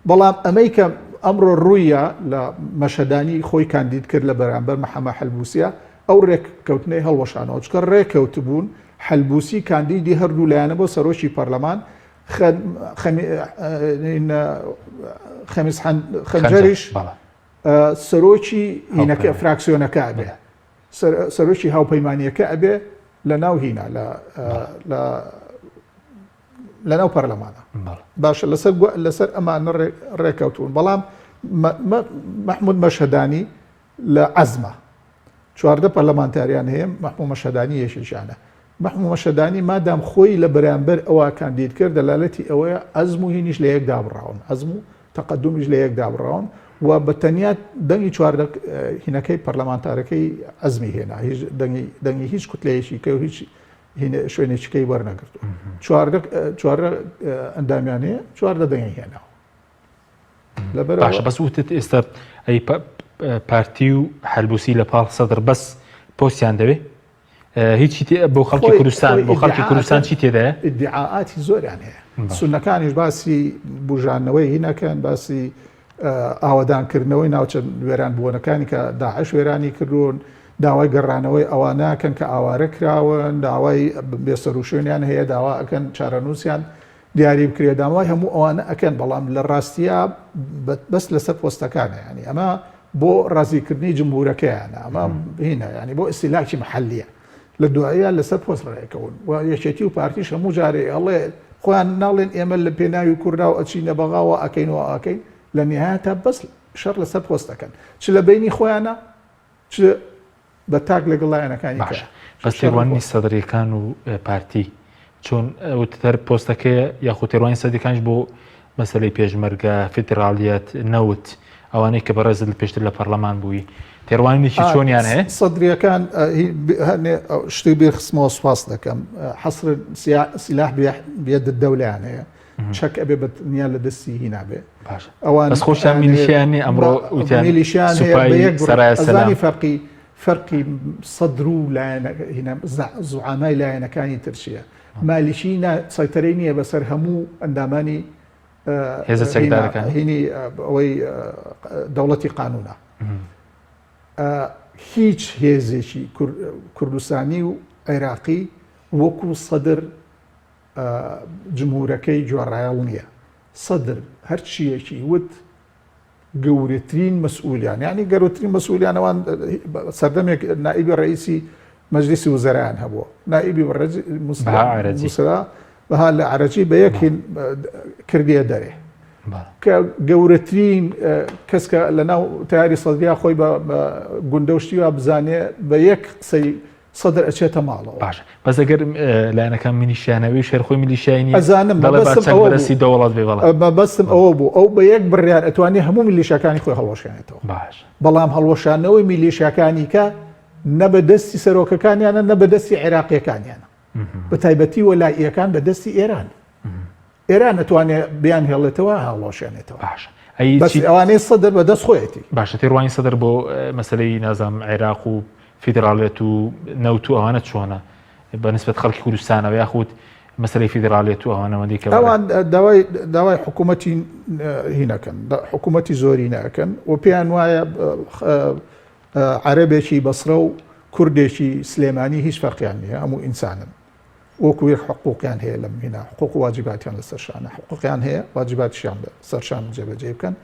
[SPEAKER 2] بەڵام ئەمەی کە. ئەمڕۆ ڕوویە لە مەشهەدانی خۆی کاندید کرد لە بەرامبەر محەمە حەلبوسیە ئەو ڕێککەوتنەی هەڵوەشانەوە چکە ڕێکەوتبوون حەلبوسی کاندیدی هەردوو لایەنە بۆ سەرۆکی پەرلەمان خەمیس خەنجەریش سەرۆکی هینەکە فراکسیۆنەکە ئەبێ سەرۆکی هاوپەیمانیەکە ئەبێ لە ناو هینا لە لەناو پەرلەمانە باشە لەسەر لەسەر ئەمانە ڕێکەوتون بەڵام مححمود مەشهدانی لە عەزمە 14 پەرلەمانتاریان هەیە مححمود مەشهدانی یەکێکیانە مححمود مەشهدانی مادام خۆی لە بەرامبەر ئەوە کاندید کرد دەلالەتی ئەوەیە عەزم و هینیش لە یەک دابڕاون عەزم و تەقدمیش لە یەک دابڕاون و بە تەنیا دەنگی 14 هینەکەی پەرلەمانتارەکەی عەزمی هێنا هیچ دەنگی دەنگی هیچ کوتلەیەکی کە و هیچ شوێنێکیکەی وەرنەگرتو چواردە ئەندامیان هەیە چواردە دەنگی هێناوە
[SPEAKER 1] لەبەر باشە بەس وتت ئێستا ئەی پارتی و حەلبوسی لە پاڵ سەدر بەس پۆستیان دەوێ هیچی بۆ خەڵکی کوردستان بۆ خەڵکی کوردستان چی تێدایە
[SPEAKER 2] ئیدعاعاتی زۆریان هەیە سونەکانیش باسی بژانەوەی هینەکەن باسی ئاوەدانکردنەوەی ناوچە وێرانبووەکانی کە داعش وێرانی کردوون، داوای گەڕانەوەی ئەوانە ئەکەن کە ئاوارە کراون، داوای بێسەروشوێنیان هەیە، داوا ئەکەن چارەنووسیان دیاری بکرێت، داوای هەموو ئەوانە ئەکەن، بەڵام لە ڕاستیا بەس لەسەر پۆستەکانە، یانی ئەمە بۆ ڕازیکردنی جمهورەکەیانە، ئەمە هینە، یانی بۆ ئیستیلاکی محەلیە. لە دواییا لەسەر پۆست ڕێکەون و یەکێتی و پارتیش هەموو جارێ ئەڵێ خۆیان ناڵێن ئێمە لە پێناوی کورداو ئەچینە بەغاوە ئەکەین و ئەکەین لە نهایەتا بەس شەڕ لەسەر پۆست دەکەن چ لە بینی خۆیانە چ بە تاک لەگەڵ لایەنەکانی
[SPEAKER 1] باشە بەس تێڕوانینی سەدریەکان و پارتی چۆن وتتەر پۆستەکەیە یاخود تێڕوانین سەدیەکانیش بۆ مەسەلەی پێشمەرگە، فیدراڵیەت، نەوت، ئەوانەی کە بەڕێزت پێشتر لە پەرلەمان بووی، تێڕوانینێکی چۆنیان هەیە؟
[SPEAKER 2] سەدرییەکان هەنێ شتی بیر خستمەوە سوپاس دەکەم. حەسر سیلاح بید الدەولەیان هەیە. چەک ئەبێ بە تەنیا لە دەستی هینا بێ.
[SPEAKER 1] ئەوان بەس خۆشیان میلیشیان نییە ئەمڕۆ وتیان
[SPEAKER 2] میلیشیان هەیە بە یەک سەرای سەلامی فەرقی فەرقی سەدر و لایەنە هینا زوعامای لایەنەکانی تر چییە؟ مالیکی نا سەیتەرەی نییە بەسەر هەموو ئەندامانی
[SPEAKER 1] هێزە چەکدارەکان
[SPEAKER 2] هینی ئەوەی دەوڵەتی قانونە هیچ هێزێکی کوردستانی و عێراقی وەکو سەدر جمهورەکەی گوێڕایەڵ نییە سەدر هەرچیەکی وت گەورەترین مەسئولیان یانی گەورەترین مەسئولیان ئەوان سەردەمێک نائیبی ڕئیسی مەجلیسی وزەرایان هەبووە نائیبی مسرا بەها لە عەرەجی بە یەکین کردیە دەرێ کە گەورەترین کەس کە لە ناو تیاری سەدریا خۆی بە گوندە و شتیوا بزانێ بە یەک قسەی سەدر ئەچێتە ماڵەوە.
[SPEAKER 1] باشە بەس ئەگەر لایەنەکان میلیشیانەوەی شێر خۆی میلیشیای نیە
[SPEAKER 2] ئەزانم
[SPEAKER 1] دەڵێ با چەک بەرەسی دەوڵەت بێ بەڵێ
[SPEAKER 2] مەبەستم ئەوە بوو ئەو بە یەک بڕیار ئەتوانێ هەموو میلیشیاکانی خۆی هەڵوەشێنێتەوە
[SPEAKER 1] باش
[SPEAKER 2] بەڵام هەڵوەشانەوەی میلیشیاکانی کە نە بە دەستی سەرۆکەکانیانە نە بە دەستی عێراقیەکانیانە بە تایبەتی وەلائیەکان بە دەستی ئێران ئێران ئەتوانێ بیان هێڵێتەوە هەڵوەشێنێتەوە
[SPEAKER 1] باشە ئەی
[SPEAKER 2] بەس ئەوانەی سەدر بە دەست خۆیەتی
[SPEAKER 1] باشە تێڕوانی سەدر بۆ مەسلەی نازام عێراق و فیدراڵێت و نەوت و ئەوانە چۆنە بە نسبەت خەڵکی کوردستانەوە یاخود مەسلەی فیدراڵێت و ئەوانەوەندی کە
[SPEAKER 2] ئەوان داوای داوای حکوومەتی هینەکەن حکوومەتی زۆری ناکەن و پێیان وایە عەرەبێکی بەسرە و کوردێکی سلێمانی هیچ فەرقیان نییە هەموو ئینسانن وەکو یەک حقوقیان هەیە لەم هینا حقوق و واجباتیان لەسەر شانە حقوقیان هەیە واجباتیشیان لەسەر شان جێبەجێ بکەن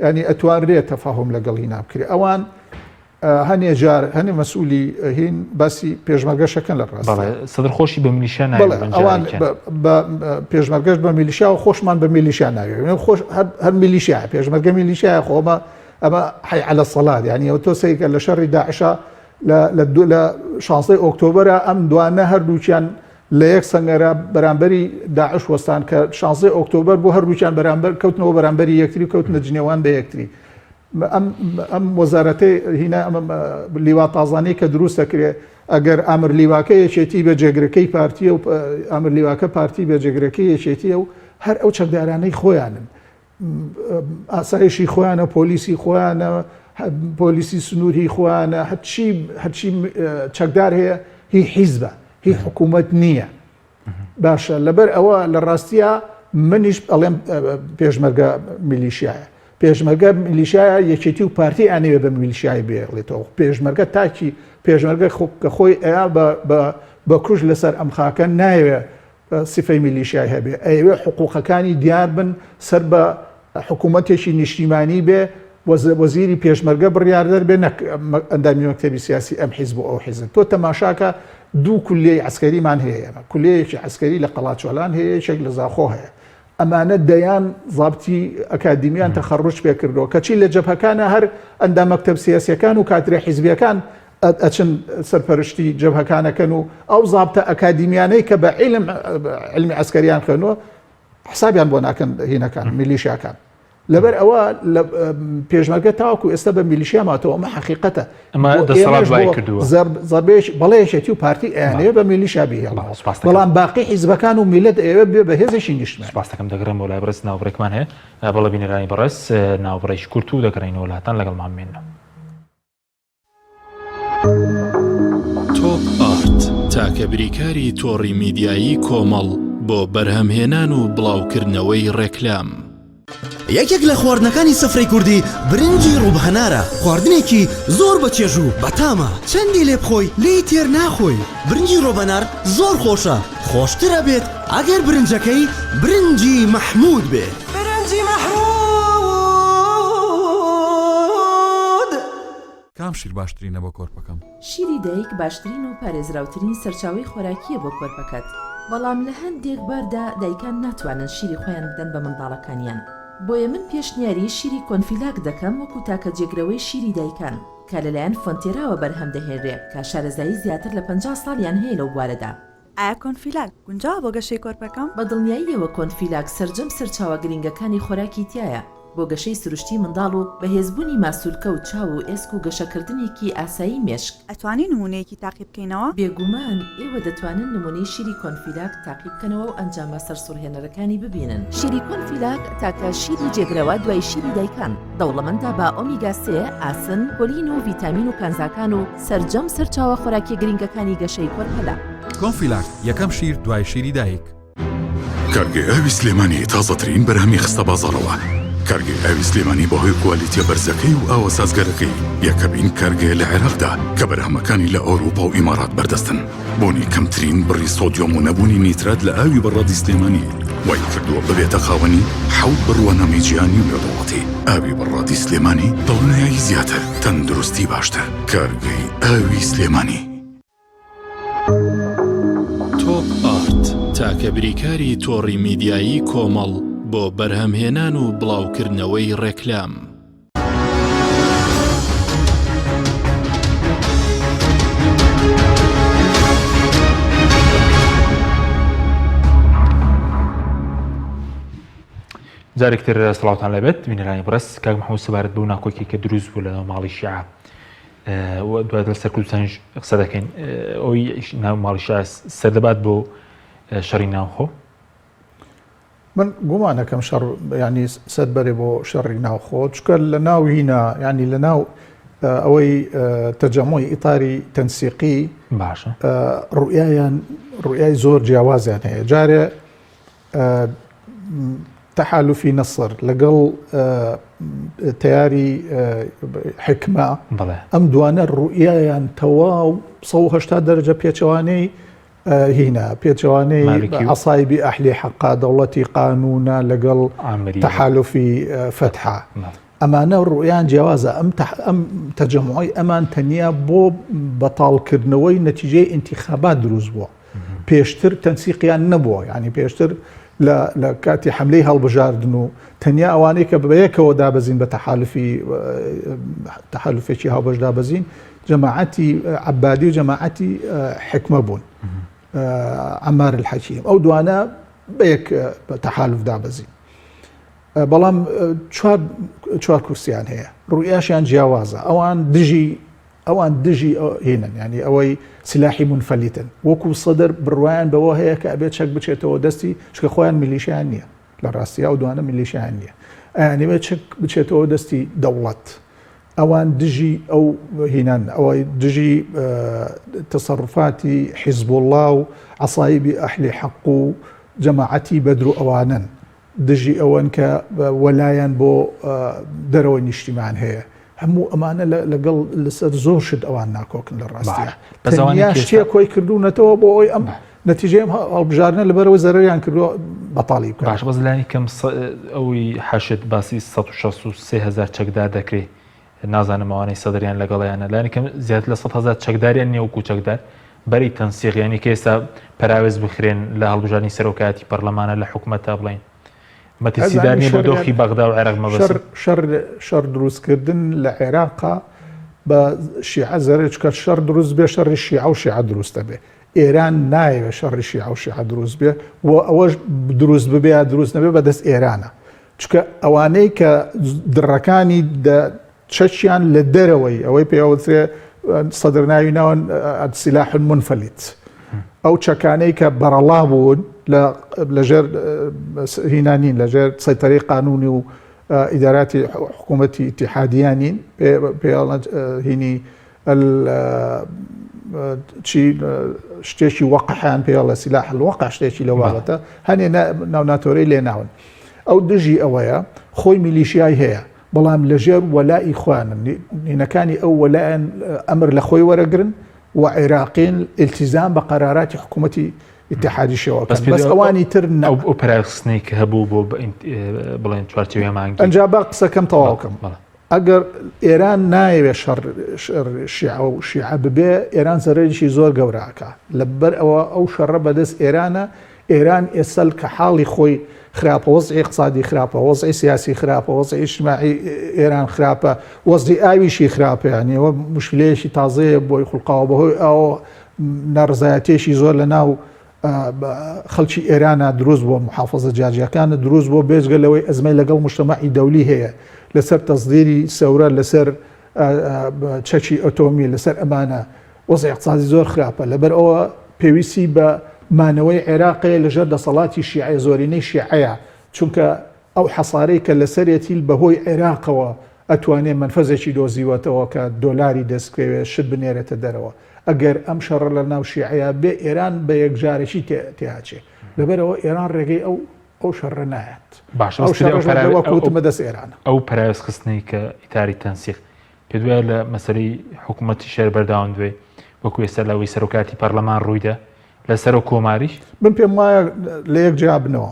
[SPEAKER 2] ینی ئەتوانرێت تەفاهم لەگەڵ هینا بکرێ ئەوان هەنێ جار هەنێ مەسئولی هین باسی پێشمەرگەشەکەن لە ڕاست
[SPEAKER 1] سەدر خۆشی بە میلیشیا
[SPEAKER 2] ئەوان بە پێشمەرگەش بە میلیشیا و خۆشمان بە میلیشیا ناوێ خۆش هەر میلیشیا پێشمەرگە میلیشیا خۆمە ئەمە حەی عەلە سەڵات یعنی ئەو تۆ سەیرکە لە شەڕی داعشا لە لە لە شانزەی ئۆکتۆبەرە ئەم دوانە هەردووکیان لە یەک سەنگەرە بەرامبەری داعش وەستان کە شانزەی ئۆکتۆبەر بۆ هەردووکیان بەرامبەر کەوتنەوە بەرامبەری یەکتری و کەوتنە جنێوان بە یەکتری ئەم ئەم وەزارەتەی هینا ئەم لیوا تازانەی کە دروست دەکرێ ئەگەر ئامر لیواکە یەکێتی بە جێگرەکەی پارتیە و ئامر لیواکە پارتی بە جێگرەکەی یەکێتیە و هەر ئەو چەکدارانەی خۆیانن ئاسایشی خۆیانە پۆلیسی خۆیانە پۆلیسی سنووری خۆیانە هەرچی هەرچی چەکدار هەیە هی حیزبە هی حکوومەت نییە باشە لەبەر ئەوە لە ڕاستیە منیش ئەڵێم پێشمەرگە میلیشایە. پێشمەرگە میلیشیایە یەکێتی و پارتی ئەیانەوێ بە میلیشیای بێڵێتەوە پێشمەرگە تاکی پێشمەرگە کە خۆی ئەیا بە بە بە کوژ لەسەر ئەم خاکە نایەوێ سفەی میلیشیای هەبێ ئەیەوێ حقوقەکانی دیار بن سەر بە حکوومەتێکی نیشتیمانی بێ وەزیری پێشمەرگە بڕیاردەر بێ نەک ئەندامی مەکتەبی سیاسی ئەم حیزب و ئەو حیزب تۆ تەماشاکە دوو کولیەی عەسکەریمان هەیە ئێمە کولیەیەکی عەسکەری لە قەڵاچۆلان هەیە یەکێک لە زاخۆ هەیە ئەمانە دەیان زابتی ئەکادیمیان تەخەڕوج پێ کردووە کەچی لە جەبهەکانە هەر ئەندام مەکتەب سیاسیەکان و کادرە حیزبیەکان ئەچن سەرپەرشتی جەبهەکانەکەن و ئەو زابتە ئەکادیمیانەی کە بە عیلم علمی عەسکەریان خوێنوە حسابیان بۆ ناکەن هینەکان میلیشیاکان لەبەر ئەوە پێشمەرگە تاوەکو ئێستا بە میلیشیا ماتەوە ئەمە حەقیقەتە
[SPEAKER 1] ئەمە دەسەڵات وای کردووە
[SPEAKER 2] زەربێش بەڵێ یەکێتی و پارتی ئەیانەوێ بە میلیشیا بهێڵن بەڵام باقی حیزبەکان و میلەت ئەیەوێ بێ بە هێزێکی نیشتمانی.
[SPEAKER 1] سپاس دەکەم دەگەڕێمەوە لای بەڕێز ناوبڕێکمان هەیە بەڵێ بینەرانی بەڕێز ناوبڕێکی کورت و دەگەڕێینەوە لاتان لەگەڵمان بمێننەوە.
[SPEAKER 5] تۆپ ئارت تاکە بریکاری تۆڕی میدیایی کۆمەڵ بۆ بەرهەمهێنان و بڵاوکردنەوەی ڕێکلام.
[SPEAKER 6] یەکێک لە خواردنەکانی سفرەی کوردی برنجی ڕووب هەنارە، خواردنێکی زۆر بە چێژ و بەتامە، چەندی لێ بخۆی لێی تێر ناخۆی، برنجی ڕۆبەنار زۆر خۆشە، خۆشتر ئەبێت ئەگەر برنجەکەی برنجی مەحموود بێ.
[SPEAKER 7] برنجی مەحموود.
[SPEAKER 8] کام شیر باشترینە بۆ کۆرپەکەم؟
[SPEAKER 9] شیری دایک باشترین و پارێزراوترین سەرچاوەی خۆراکییە بۆ کۆرپەکەت، بەڵام لە هەندێک باردا دایکان ناتوانن شیری خۆیان بدەن بە منداڵەکانیان، بۆیە من پێشنیاری شیری کۆنفیلاک دەکەم وەکو تاکە جێگرەوەی شیری دایکان کە لەلایەن فۆنتێراوە بەرهەم دەهێنرێ کە شارەزایی زیاتر لە 50 ساڵیان هەیە لەو بوارەدا.
[SPEAKER 10] ئایا کۆنفیلاک گونجاوە بۆ گەشەی کۆرپەکەم؟
[SPEAKER 9] بە دڵنیاییەوە کۆنفیلاک سەرجەم سەرچاوە گرنگەکانی خۆراکی تیایە بۆ گەشەی سروشتی منداڵ و بەهێزبوونی ماسولکە و چاو و ئێسک و گەشەکردنێکی ئاسایی مێشک.
[SPEAKER 10] ئەتوانی نموونەیەکی تاقی بکەینەوە؟
[SPEAKER 9] بێگومان ئێوە دەتوانن نموونەی شیری کۆنفیلاک تاقی بکەنەوە و ئەنجامە سەرسوڕهێنەرەکانی ببینن. شیری کۆنفیلاک تاکە شیری جێگرەوە دوای شیری دایکان، دەوڵەمەندە بە ئۆمیگا سێ، ئاسن، کۆلین و ڤیتامین و کانزاکان و سەرجەم سەرچاوە خۆراکیە گرنگەکانی گەشەی کۆرپەلە.
[SPEAKER 8] کۆنفیلاک، یەکەم شیر دوای شیری دایک.
[SPEAKER 11] کارگەی ئاوی سلێمانی تازەترین بەرهەمی خستە بازاڕەوە. کارگەی ئاوی سلێمانی بەهۆی کوالیتیە بەرزەکەی و ئاوە سازگارەکەی یەکەمین کارگەیە لە عێراقدا کە بەرهەمەکانی لە ئەوروپا و ئیمارات بەردەستن. بوونی کەمترین بڕی سۆدیۆم و نەبوونی نیترات لە ئاوی بەڕادی سلێمانی وای کردووە ببێتە خاوەنی حەوت بڕوانامەی جیهانی و نێودەوڵەتی. ئاوی بەڕادی سلێمانی دڵنیایی زیاتر، تەندروستی باشتر. کارگەی ئاوی سلێمانی.
[SPEAKER 5] تۆپ ئارت تاکە بریکاری تۆڕی میدیایی کۆمەڵ بۆ بەرهەمهێنان و بڵاوکردنەوەی ڕێکلام.
[SPEAKER 1] جارێکتر سڵاوتان لەبێت بینەرانی بەڕێز کاک محمود سەبارەت بەو ناکۆکی کە دروست بوو لەناو ماڵی شیعە دوای لەسەر کوردستانیش قسە دەکەین ئەوی ناو ماڵی شیعە سەردەبات بۆ شەڕی ناوخۆ
[SPEAKER 2] من گومانەکەم شەڕ ینی سەر بەرێ بۆ شەڕی ناوخۆ چکە لە ناو هینا ینی لە ناو ئەوەی تەجەمۆی ئیتاری تەنسیقی
[SPEAKER 1] باشە
[SPEAKER 2] ڕوئیان ڕوئیای زۆر جیاوازیان هەیە جارێ تەحالوفی نەسر لەگەڵ تەیاری حکمە ئەم دوانە ڕوئیایان تەواو 180 دەرەجە پێچەوانەی هینا پێچەوانەی عەسایبی ئەحلی حەقا دەوڵەتی قانونە لەگەڵ تەحالوفی فەتحە ئەمانە ڕوئیان جیاوازە ئەم ئەم تەجەموعی ئەمان تەنیا بۆ بەتاڵکردنەوەی نەتیجەی ئینتیخابات دروست بووە پێشتر تەنسیقیان نەبووە یعنی پێشتر لە کاتی حملەی هەڵبژاردن و تەنیا ئەوانەی کە بەیەکەوە دابەزین بە تەحالفی تەحالفێکی هاوبەش دابەزین جەماعەتی عەبادی و جەماعەتی حکمە بوون عەمار الحەکیم ئەو دوانە بەیەک تەحالف دابەزین بەڵام چوار چوار کورسیان هەیە ڕوئیاشیان جیاوازە ئەوان دژی ئەوان دژی هینن ینی ئەوەی سلاحی منفلیتن وەکو سەدر بڕوایان بەوە هەیە کە ئەبێت چەک بچێتەوە دەستی چکە خۆیان میلیشیان نییە لە ڕاستی ئەو دوانە میلیشیان نییە ئەیانەوێت چەک بچێتەوە دەستی دەوڵەت ئەوان دژی ئەو هینان ئەوەی دژی تەسەروفاتی حیزبوڵڵا و عەسایبی ئەهلی حەق و جەماعەتی بەدر و ئەوانەن. دژی ئەوەن کە وەلایان بۆ دەرەوەی نیشتیمان هەیە. هەموو ئەمانە لەگەڵ لەسەر زۆر شت ئەوان ناکۆکن لە ڕاستیا. تەنیا شتێک کۆی کردوونەتەوە بۆ ئەوەی ئەم نەتیجەی ئەم هەڵبژاردنە لەبەرئەوەی زەرەریان کردووە بەتاڵی بکەن.
[SPEAKER 1] باشە بەس لانی کەم ئەوی حەشد باسی 163 هەزار چەکدار دەکرێ نازانم ئەوانەی سەدریان لەگەڵیانە لانی کەم زیاتر لە 100 هەزار چەکداریان نییە وەکو چەکدار بەری تەنسیق یانی کە ئێستا پەراوێز بخرێن لە هەڵبژاردنی سەرۆکایەتی پەرلەمانە لە حکومەتە بڵێن مەترسیدار نییە بۆ دۆخی بەغدا و عێراق مەبەستم.
[SPEAKER 2] شەڕ شەڕ دروستکردن لە عێراقا بە شیعە زەرەر چونکە شەڕ دروست بێ شەڕی شیعە و شیعە دروست دەبێ ئێران نایەوێ شەڕی شیعە و شیعە دروست بێ و ئەوەش دروست ببێ یا دروست نەبێ بەدەست ئێرانە چونکە ئەوانەی کە دڕەکانی چەکیان لە دەرەوەی ئەوەی پێوترێ سەدر ناوی ناون سلاح المنفلت ئەو چەکانەی کە بەرەڵا بوون لەژێر هینانین لەژێر سەیتەرەی قانونی و ئیداراتی حکوومەتی ئیتیحادیانین پێڵ هینی چی شتێکی وەقحیان پێڵە سلاح الوەقع شتێکی لەو بابەتە هەنێ ناوناتۆرەی لێ ناون ئەو دژی ئەوەیە خۆی میلیشیای هەیە بەڵام لەژێر وەلائی خۆیانن نینەکانی ئەو وەلایەن ئەمر لە خۆی وەرەگرن و عێراقین ئیلتیزام بە قەراراتی حکوومەتی ئیتحادی شێوەکەن بەس ئەوانی تر نا.
[SPEAKER 1] ئەو پەراوێزخستنەی کە هەبوو بۆ بڵێن چوارچێوەی هەماهەنگی.
[SPEAKER 2] ئەنجا با قسەکەم تەواو کەم. ئەگەر ئێران نایەوێ شەڕ شیعە و شیعە ببێ ئێران زەرەرێکی زۆر گەورە ئەکا لەبەر ئەوە ئەو شەڕە بەدەست ئێرانە ئێران ئێستا کە حاڵی خۆی خراپە وەزعی اقتصادی خراپە وەزعی سیاسی خراپە وەزعی اجتماعی ئێران خراپە وەزعی ئاویشی خراپە یعنی ئەوە مشکلەیەکی تازەیە بۆی خوڵقاوە بەهۆی ئاوە ناڕزایەتێکی زۆر لە ناو خەڵکی ئێرانە دروست بووە محافظە جیاجیاکانە دروست بووە بێجگە لەوەی ئەزمەی لەگەڵ مجتەمەعی دەولی هەیە لەسەر تەسدیری سەورە لەسەر چەکی ئەتۆمی لەسەر ئەمانە وەزعی اقتصادی زۆر خراپە لەبەر ئەوە پێویستی بە مانەوەی عێراقەیە لەژێر دەسەڵاتی شیعە زۆرینەی شیعەیە چونکە ئەو حەسارەی کە لەسەرێتی بەهۆی عێراقەوە ئەتوانێ مەنفەزێکی دۆزیوەتەوە کە دۆلاری دەست بکەوێ شت بنێرێتە دەرەوە ئەگەر ئەم شەڕە لە ناو شیعەیا بێ ئێران بە یەکجارەکی تێ ئەچێ لەبەرئەوە ئێران ڕێگەی ئەو ئەو شەڕە نایات
[SPEAKER 1] باشە
[SPEAKER 2] ئەو
[SPEAKER 1] بەس ئەو
[SPEAKER 2] شەڕەش
[SPEAKER 1] پەراوێ
[SPEAKER 2] وەک
[SPEAKER 1] ئەو
[SPEAKER 2] وتم بەدەست ئێرانە.
[SPEAKER 1] ئەو پەراوێزخستنەی کە ئیتاری تەنسیق پێت وایە لە مەسەلەی حکوومەتی شەر بەردەوام بێ وەکو ئێستا لە ئەوەی سەرۆکایەتی پەرلەمان ڕوویدا لە سەرۆک کۆماریش؟
[SPEAKER 2] من پێم وایە لە یەک جیا بنەوە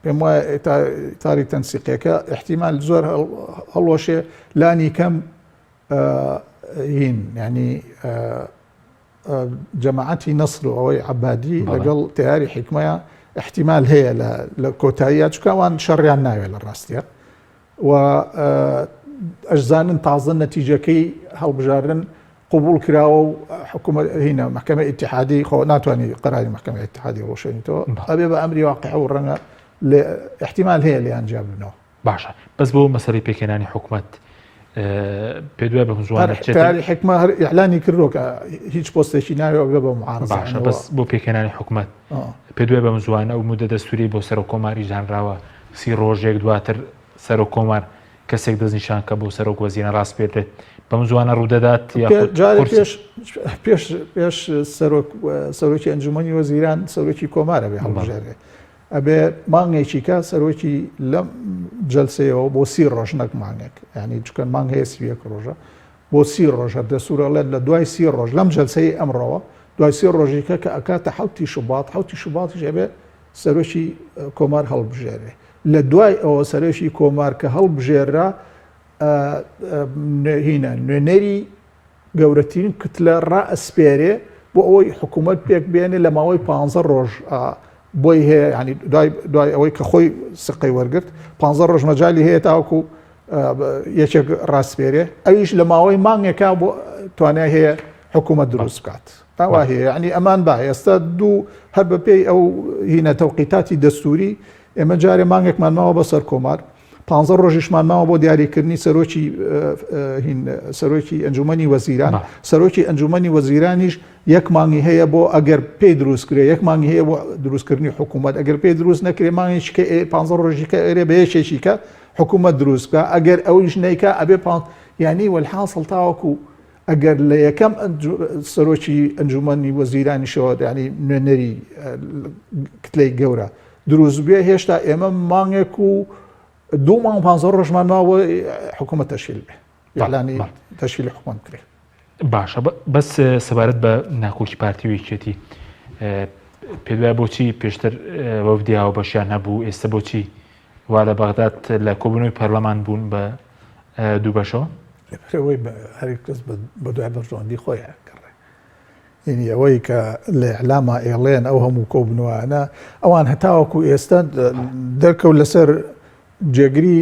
[SPEAKER 2] پێم وایە ئیتاری تەنسیقیەکە ئیحتیمال زۆر هەڵوەشێ لانی کەم هین ینی جەماعەتی نەسر و ئەوەی عەبادی لەگەڵ تەیاری حیکمەیە احتیمال هەیە لە کۆتاییە چونکە ئەوان شەڕیان ناوێت لە ڕاستیە و ئەشزانن تازە نەتیجەکەی هەڵبژاردن قبول کراوە و حکوومەت هینە محکمە ئیتحادی خۆ ناتوانانی قەراری محکمە ئیتحادی ڕۆشێنیتەوە ئەبێ بە ئەمری واقع و ڕەنگە احتیمال هەیە لێیان جیا ببنەوە.
[SPEAKER 1] باشە بەس بۆ مەسەلەی پێکهێنانی حکومەت پێت وایە بەم زووانە بچێتە
[SPEAKER 2] تیاری حکمە هەر ئیعلانی کردووە کە هیچ پۆستێکی ناوێ بێ بە معارضە
[SPEAKER 1] باشە بەس بۆ پێکهێنانی حکومەت پێت وایە بەم زووانە ئەو مودە دەستوری بۆ سەرۆک کۆماریش دانراوە سی ڕۆژێک دواتر سەرۆک کۆمار کەسێک دەستنیشان کە بۆ سەرۆک وەزیران ڕاسپێردرێت بەم زووانە ڕوودەدات یاخود
[SPEAKER 2] جارێ
[SPEAKER 1] قورسە؟
[SPEAKER 2] پێش پێش پێش سەرۆک سەرۆکی ئەنجومەنی وەزیران سەرۆکی کۆمارە بێ هەڵبژێرێ ئەبێ مانگێکی کە سەرۆکی لەم جەلسەیەوە بۆ سی ڕۆژ نەک مانگێک یعنی چکە مانگ هەیە 31 ڕۆژە بۆ سی ڕۆژ هەر دەستور ئەڵێت لە دوای سی ڕۆژ لەم جەلسەی ئەمڕۆوە دوای سی ڕۆژیکە کە ئەکاتە حوتی شوبات حوتی شوباتیش ئەبێ سەرۆکی کۆمار هەڵبژێرێ لە دوای ئەوە سەرۆکی کۆمار کە هەڵبژێرا هینە نوێنەری گەورەترین کوتلە ڕائەسپێرێ بۆ ئەوەی حکوومەت پێک بێنێ لە ماوەی پ ڕۆژ بۆی هەیە ینی دوای دوای ئەوەی کە خۆی سقەی وەرگرت پ ڕۆژ مەجای هەیە تاوەکو یەکێک ڕاستپێرێ ئەویش لە ماوەی مانگێکا بۆ توانای هەیە حکوومەت دروست بکات ئەوە هەیە ینی ئەمان با ئێستا دوو هەر بەپێی ئەو هینە تەوقیتاتی دەستوری ئێمە جارێ مانگێکمان ماوە بەسەر کۆمار پانزە ڕۆژیشمان ماوە بۆ دیاریکردنی سەرۆکی هین سەرۆکی ئەنجومەنی وەزیران سەرۆکی ئەنجومەنی وەزیرانیش یەک مانگی هەیە بۆ ئەگەر پێی دروست کرێ یەک مانگی هەیە بۆ دروستکردنی حکوومەت ئەگەر پێی دروست نەکرێ مانگێکی کە پانزە ڕۆژی کە ئێرێ بە یەکێکی کە حکوومەت دروست بکە ئەگەر ئەویش نیکە ئەبێ پان یعنی وەلحاصل تاوەکو ئەگەر لە یەکەم سەرۆکی ئەنجومەنی وەزیرانیشەوە یعنی نوێنەری کتلەی گەورە. دروست بێ هێشتا ئێمە مانگێک و دوو مانگ پ ڕۆژمان ماوە حکوومەت تەشیل بێ یالانی تەشیل حکومەت بکرێ.
[SPEAKER 1] باشە بەس سەبارەت بە ناکۆکی پارتی و یەکێتی پێت وایە بۆچی پێشتر وەفدی هاوبەشیان هەبوو ئێستا بۆچی وا لە بەغداد لە کۆبوونەوەی پەرلەمان بوون بە دوو بەشەوە؟
[SPEAKER 2] لەبەرئەوەی هەر کەس بە دوای بەرژەوەندی خۆی ئەگەڕێ. یعنی ئەوەی کە لە ئیعلاما ئێڵێن ئەو هەموو کۆبوونەوانە ئەوان هەتاوەکو ئێستا دەرکەوت لەسەر جێگری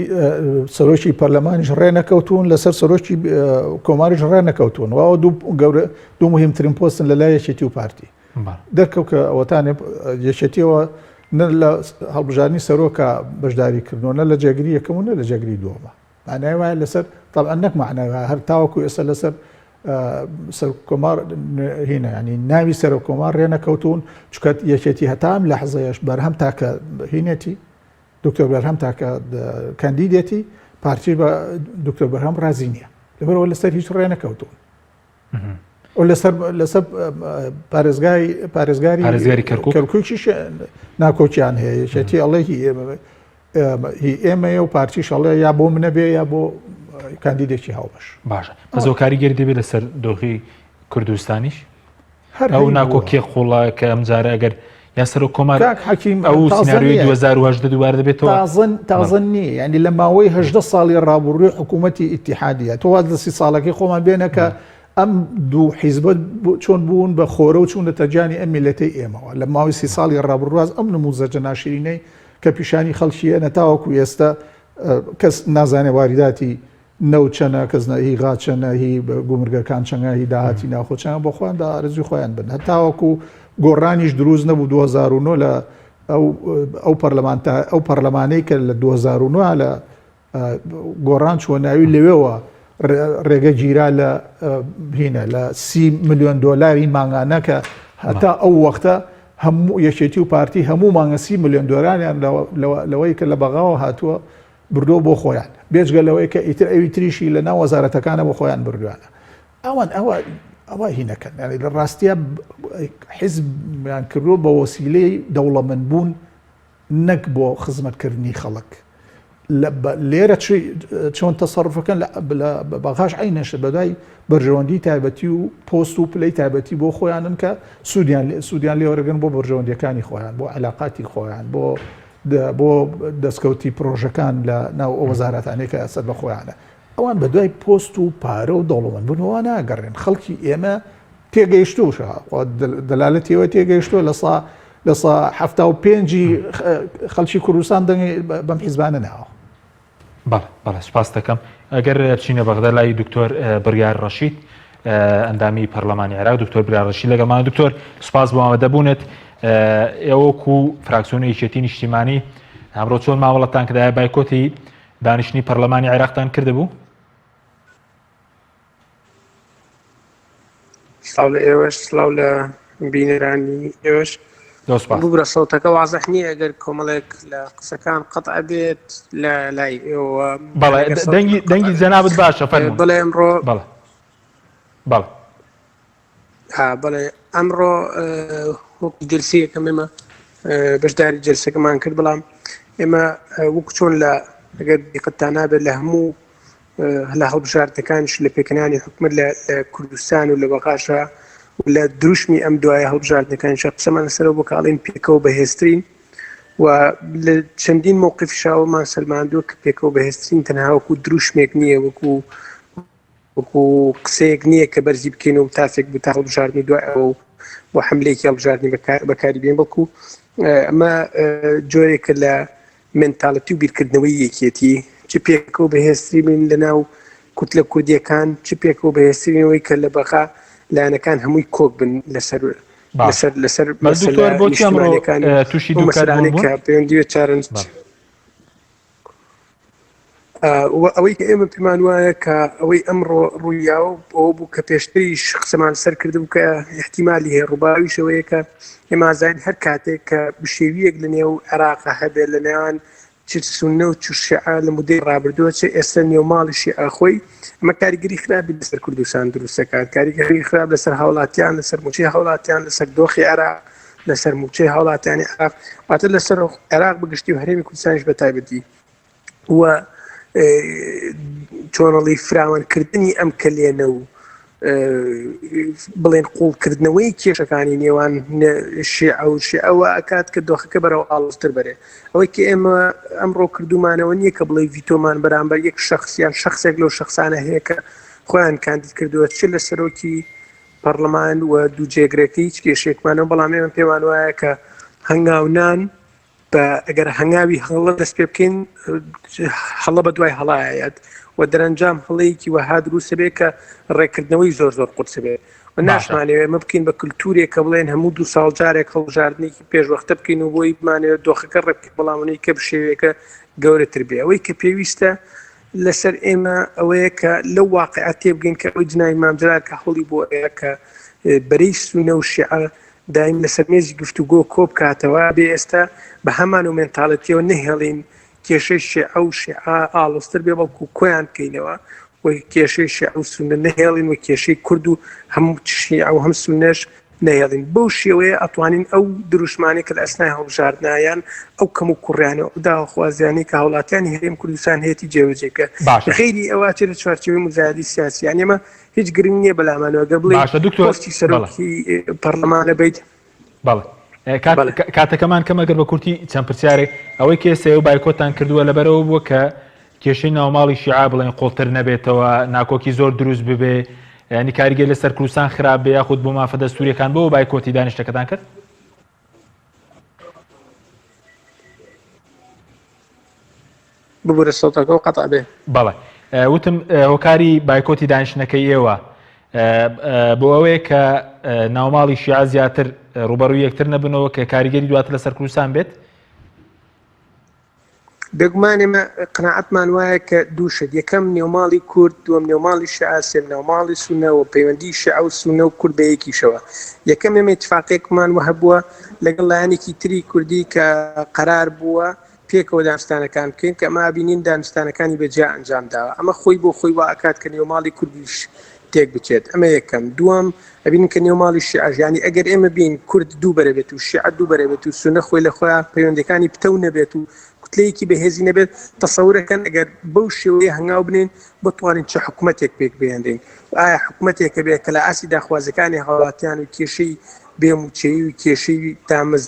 [SPEAKER 2] سەرۆکی پەرلەمانیش ڕێ نەکەوتون لەسەر سەرۆکی کۆماریش ڕێ نەکەوتون واوە دوو گەورە دوو مهمترین پۆستن لە لای یەکێتی و پارتی دەرکەوت کە ئەوەتانێ یەکێتیەوە نە لە هەڵبژاردنی سەرۆکە بەشداری کردنەوە نە لە جێگری یەکەم و نە لە جێگری دووەمە معنای وایە لەسەر طبعا نەک معنای وایە هەر تاوەکو ئێستا لەسەر سەرکۆمار هینە ینی ناوی سەرۆک کۆمار ڕێ نەکەوتون چکە یەکێتی هەتام لە حەزەیەش بەرهەم تاکە هینێتی دکتۆر بەرهەم تاکە کاندیدێتی پارتی بە دکتۆر بەرهەم ڕازی نییە لەبەرەوە لەسەر هیچ ڕێ نەکەوتون لەسەر لەسەر پارێزگای پارێزگاری
[SPEAKER 1] پارێزگاری کەرکوک
[SPEAKER 2] کەرکوکیش ناکۆکیان هەیە یەکێتی ئەڵێ هی ئێمە هی ئێمەیە و پارتیش ئەڵێ یا بۆ منە بێ یا بۆ کاندیدێکی هاوبەش
[SPEAKER 1] باشە بەس ئەو کاریگەری دەبێت لەسەر دۆخی کوردستانیش ئەو ناکۆکیە قوڵە کە ئەم جارە ئەگەر یا سەرۆک کۆمار
[SPEAKER 2] حەکیم
[SPEAKER 1] ئەو سناریۆی 2018 دووبارە دەبێتەوە
[SPEAKER 2] تازن تازن نییە یعنی لە ماوەی هەژدە ساڵی ڕابڕووی حکوومەتی ئیتیحادیە تۆ واز لە سی ساڵەکەی خۆمان بێنە کە ئەم دوو حیزبە چۆن بوون بە خۆرە و چوونەتە گیانی ئەم میلەتەی ئێمەوە لە ماوەی سی ساڵی ڕابڕواز ئەم نموزەجە ناشرینەی کە پیشانی خەڵکیە نەتاوەکو ئێستا کەس نازانێ واریداتی نەوت چەنە کەس نە هی غاز چەنە هی گومرگەکان چەنە هی داهاتی ناوخۆ چەنە بۆ خۆیان دا ئارەزوی خۆیان بن هەتاوەکو گۆڕانیش دروست نەبوو 2009 لە ئەو ئەو پەرلەمانتا ئەو پەرلەمانەی کە لە 2009 لە گۆڕان چوە ناوی لەوێوە ڕێگە گیرا لە هینە لە سی ملیۆن دۆلاری مانگانە کە هەتا ئەو وەختە هەموو یەکێتی و پارتی هەموو مانگە سی ملیۆن دۆلاریان لەوەی کە لە بەغاوە هاتووە بردووە بۆ خۆیان، بێجگە لەوەی کە ئیتر ئەوی تریشی لە ناو وەزارەتەکانە بۆ خۆیان بردویانە. ئەوان ئەوە ئەوە هی نەکەن. یانی لە ڕاستیە حیزبیان کردووە بە وەسیلەی دەوڵەمەند بوون نەک بۆ خزمەتکردنی خەڵک. لێرە چۆن تەسەڕفەکەن لە بەغاش عینەشە بەدوای بەرژەوەندی تایبەتی و پۆست و پلەی تایبەتی بۆ خۆیانن کە سوودیان سوودیان لێوەرەگەن بۆ بەرژەوەندیەکانی خۆیان بۆ علاقاتی خۆیان بۆ بۆ دەستکەوتی پرۆژەکان لە ناو ئەو وەزارەتانەی کە سەر بە خۆیانە ئەوان بە دوای پۆست و پارە و دەوڵەمەند بوونەوە ناگەڕێن خەڵکی ئێمە تێگەیشتووشە دەلالەتیەوە تێگەیشتووە لە سا لە سا هەفتا و پێنجی خەڵکی کوردستان دەنگی بەم حیزبانە ناوە.
[SPEAKER 1] بەڵێ بەڵێ سوپاس دەکەم ئەگەر بچینە بەغدا لای دکتۆر بڕیار ڕەشید ئەندامی پەرلەمانی عێراق دکتۆر بڕیار ڕەشید لەگەڵمان دکتۆر سوپاس بۆ ئامادەبوونت ئێوەکو فراکسیۆنی یەکێتی نیشتیمانی ئەمڕۆ چۆن مامەڵەتان کردایە بایکۆتی دانیشتنی پەرلەمانی عێراقتان کردبوو؟
[SPEAKER 7] سڵاو لە ئێوەش سڵاو لە بینەرانی ئێوەش ببرە سەوتەکە وازح نییە ئەگەر کۆمەڵێک لە قسەکان قەتع بێت لە لای ئێوە
[SPEAKER 1] دەنگی دەنگی جەنابت باشە فەرموو
[SPEAKER 7] بڵێ ئەمڕۆ
[SPEAKER 1] بەڵێ بەڵێ
[SPEAKER 7] ها بەڵێ ئەمڕۆ وەکو جلسی یەکەم ئێمە بەشداری جلسەکەمان کرد بەڵام ئێمە وەکو چۆن لە ئەگەر دیقەتتان نابێت لە هەموو لە هەڵبژاردنەکانیش لە پێکهێنانی حکومەت لە کوردستان و لە بەغاشا و لە دروشمی ئەم دوایە هەڵبژاردنەکانیشا قسەمان لەسەرەوە بۆ کە ئەڵێن پێکەوە بەهێزترین و لە چەندین مەوقفیشاوەمان سەلماندووە کە پێکەوە بەهێزترین تەنها وەکو دروشمێک نییە وەکو وەکو قسەیەک نییە کە بەرزی بکەین و تافێک بوو تا هەڵبژاردن و دوای ئەوە و بۆ حملێکی هەڵبژاردنی بەکاری بێن بەڵکو ئەمە جۆرێکە لە مێنتاڵیتی و بیرکردنەوەی یەکێتی، چ پێکەوە بەهێزتری بین لەناو کوتلە کوردییەکان، چ پێکەوە بەهێزترین ئەوەی کە لە بەغا لایەنەکان هەمووی کۆک بن لەسەر
[SPEAKER 1] باش
[SPEAKER 7] لەسەر لەسەر
[SPEAKER 1] بەس
[SPEAKER 7] مەسەلە
[SPEAKER 1] دکتۆر بۆچی ئەمڕۆ
[SPEAKER 7] نیشتمانیەکان و
[SPEAKER 1] اه، تووشی
[SPEAKER 7] ئەو
[SPEAKER 1] دووکات بوون
[SPEAKER 7] مەسەلانەی
[SPEAKER 1] بوون
[SPEAKER 7] کە پەیوەندی بە چارەنووس
[SPEAKER 1] بەڵێ
[SPEAKER 7] و ئەوەی کە ئێمە پێمان وایە کە ئەوەی ئەمڕۆ ڕوویاوە ئەوە بوو کە پێشتریش قسەمان سەر کردبوو کە احتیمالی هەیە ڕووباویش ئەوەیە کە ئێمە ئازانین هەر کاتێک کە بشێویەک لە نێو عێراق هەبێت لە نێوان چ سوننە و چ شیعە لە مودەی ڕابردووە چ ئێستا نێو ماڵی شیعە خۆی ئەمە کاریگەری خراپی لەسەر کوردستان دروست دەکات کاریگەری خراپ لەسەر هاوڵاتیان لەسەر موچەی هاوڵاتیان لەسەر دۆخی عێراق. لەسەر موچەی هاوڵاتیانی عێراق واتە لەسەر عێراق بەگشتی و هەرێمی کوردستانیش بە تایبەتی و چۆنەڵی فراوانکردنی ئەم کەلێنە و بڵێن قوڵکردنەوەی کێشەکانی نێوان شیعە و شیعەوە ئەکات کە دۆخەکە بەرەو ئاڵۆزتر بەرێ ئەوەی کە ئێمە ئەمڕۆ کردومانەوە نییە کە بڵێ ڤیتۆمان بەرامبەر یەک شخص یان شخصێک لەو شخصانە هەیە کە خۆیان کاندید کردووە چ لە سەرۆکی پەرلەمان و دوو جێگرەکەی هیچ کێشێکمانەوە بەڵام ئێمە پێمان وایە کە هەنگاونان بە ئەگەر هەنگاوی هەڵە دەست پێ بکەین هەڵە بە دوای هەڵایەت و دەرەنجام هەڵەیەکی وەها دروست بێ کە ڕێکردنەوەی زۆر زۆر قورس بێ و ناشمانەوێ ئێمە بکەین بە کللتورێک کە بڵێن هەموو دو ساڵ جارێک هەڵبژاردنێکی پێشوەختە بکەین و بۆی بمانەوێت دۆخەکە ڕێک بەڵامونەی کە بشێوەیەکە گەورەتر بێ ئەوەی کە پێویستە لەسەر ئێمە ئەوەیە کە لەو واقعە تێبگەین کە ئەوەی جنای مامجلال کە هەوڵی بۆ کە بەرەی سونە و شیعە دایم لەسەر مێزی گفتوگۆ کۆبکاتەوە، بێ ئێستا بە هەمان و مێنتاڵێتیەوە نەهێڵین کێشەی شیعە و شیعە ئاڵۆزتر بێ بەڵکو کۆیان بکەینەوە و کێشەی شیعە و سوننە نەهێڵین و کێشەی کورد و هەم شیعە و هەم سوننەش نەهێڵین بەو شێوەیە ئەتوانین ئەو دروشمانەی کە لە ئەسنای هەڵبژاردنا یان ئەو کەم و کوڕیانە و داواخوازیانەی کە هاوڵاتیانی هەرێم کوردستان هەیەتی جێبەجێ بکە
[SPEAKER 1] باشە.
[SPEAKER 7] غەیری ئەوە ئەچێتە چوارچێوەی موزایەدەی سیاسی یانی ئێمە هیچ گرنگ نییە بەلامانەوە گەر بڵێی
[SPEAKER 1] باشە دکتۆر
[SPEAKER 7] پۆستی
[SPEAKER 1] بەڵێ
[SPEAKER 7] سەرۆکی پەڕلەمانە بیت
[SPEAKER 1] بەڵێ کات
[SPEAKER 7] بەڵێ
[SPEAKER 1] کاتەکەمان کەمە گەر بە کورتی چەند پرسیارێک ئەوەی کە ئێستا ئێوە بایکۆتان کردووە لەبەرەوە بووە کە کێشەی ناوماڵی شیعە بڵێن قوڵتر نەبێتەوە ناکۆکی زۆر دروست ببێ ینی کاریگەر لەسەر کوردستان خراپ بێ یاخود بۆ مافە دەستوریەکان بۆ بایکۆتی دانیشتەکەتان کرد؟
[SPEAKER 7] ببورە سەوتەکە و قەتع بێ.
[SPEAKER 1] بەڵێ وتم هۆکاری بایکۆتی دانیشتنەکەی ئێوە بۆ ئەوەیە کە ناوماڵی شیعە زیاتر ڕوبەڕووی یەکتر نەبنەوە کە کاریگەری دواتر لەسەر کوردستان بێت؟
[SPEAKER 7] بێگومان ئێمە قەناعەتمان وایە کە دوو شت، یەکەم نێوماڵی کورد، دووەم نێوماڵی شیعە، سێم ناوماڵی سوننە و پەیوەندیی شیعە و سوننە و کورد بە یەکیشەوە. یەکەم ئێمە ئیتفاقێکمان وهەبووە لەگەڵ لایەنێکی تری کوردی کە قەرار بووە پێکەوە دانوستانەکان بکەین کە ئەمە ئەبینین دانوستانەکانی بە جیا ئەنجام داوە. ئەمە خۆی بۆ خۆی وا ئەکات کە نێوماڵی کوردیش تێک بچێت. ئەمە یەکەم. دووەم ئەبینین کە نێو ماڵی شیعەش یانی ئەگەر ئێمە بین کورد دوو بەرە بێت و شیعە دوو بەرە بێت و سونە خۆی لە خۆیان پەیوەندەکانی پتەو نەبێت و کوتلەیەکی بەهێزی نەبێت تەسەورەکەن ئەگەر بەو شێوەیە هەنگاو بنێن بتوانین چه حکوومەتێک پێک بهێنرین ئایا حکوومەتێکە بێت کە لە ئاستی داخوازەکانی هاوڵاتیان و کێشەی بێموچەیی و کێشەی دامەز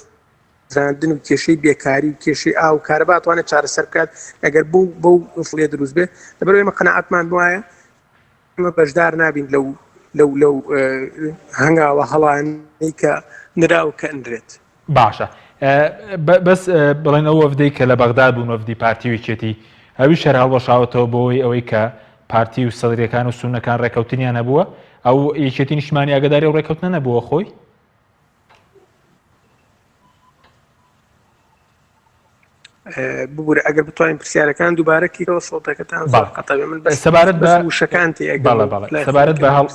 [SPEAKER 7] زاندن و کێشەی بێکاری و کێشەی ئاو و کارەبا توانێت چارەسەر بکات ئەگەر بۆ بەو فڵێ دروست بێت لەبەر ئێمە قەناعەتمان وایە ئێمە بەشدار نابین لەو لەو لەو هەنگاوە هەڵانەی کە نرا و کە ئەنرێت.
[SPEAKER 1] باشە بەس بڵێن ئەو وەفدەی کە لە بەغداد بوون وەفدی پارتی و یەکێتی ئەویش هەر هەڵوەشاوەتەوە بۆی ئەوەی کە پارتی و سەدریەکان و سوننەکان ڕێکەوتنیان هەبووە ئەو یەکێتی نیشتمانی ئاگداری ئەو ڕێکەوتنە نەبووە خۆی؟
[SPEAKER 7] ببورە ئەگەر بتوانین پرسیارەکان دووبارە کەیتەوە سەوتەکەتان زۆر قەتع بێ من بەس
[SPEAKER 1] سەبارەت بە
[SPEAKER 7] وشەکان تێ
[SPEAKER 1] بەڵێ بەڵێ سەبارەت بە هەڵ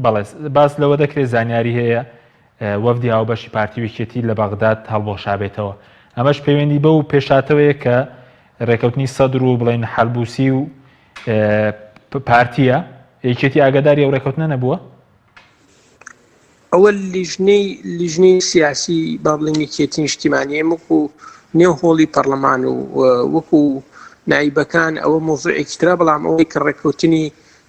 [SPEAKER 1] بەڵێ باس لەوە دەکرێت زانیاری هەیە وەفدی هاوبەشی پارتی و یەکێتی لە بەغداد هەڵبۆشابێتەوە ئەمەش پەیوەندی بەو پێشاتەوەیە کە ڕێکەوتنی سەدر و بڵێن حەلبوسی و پارتیە یەکێتی ئاگاداری ئەو ڕێکەوتنە نەبووە
[SPEAKER 7] ئەوە لیژنەی لیژنەی سیاسی با بڵێین یەکێتی نیشتیمانی ئێمە وەکو نێو هۆڵی پەرلەمان و وەکو نایبەکان ئەوە مۆزوعێکی ترە بەڵام ئەوەی کە ڕێککەوتنی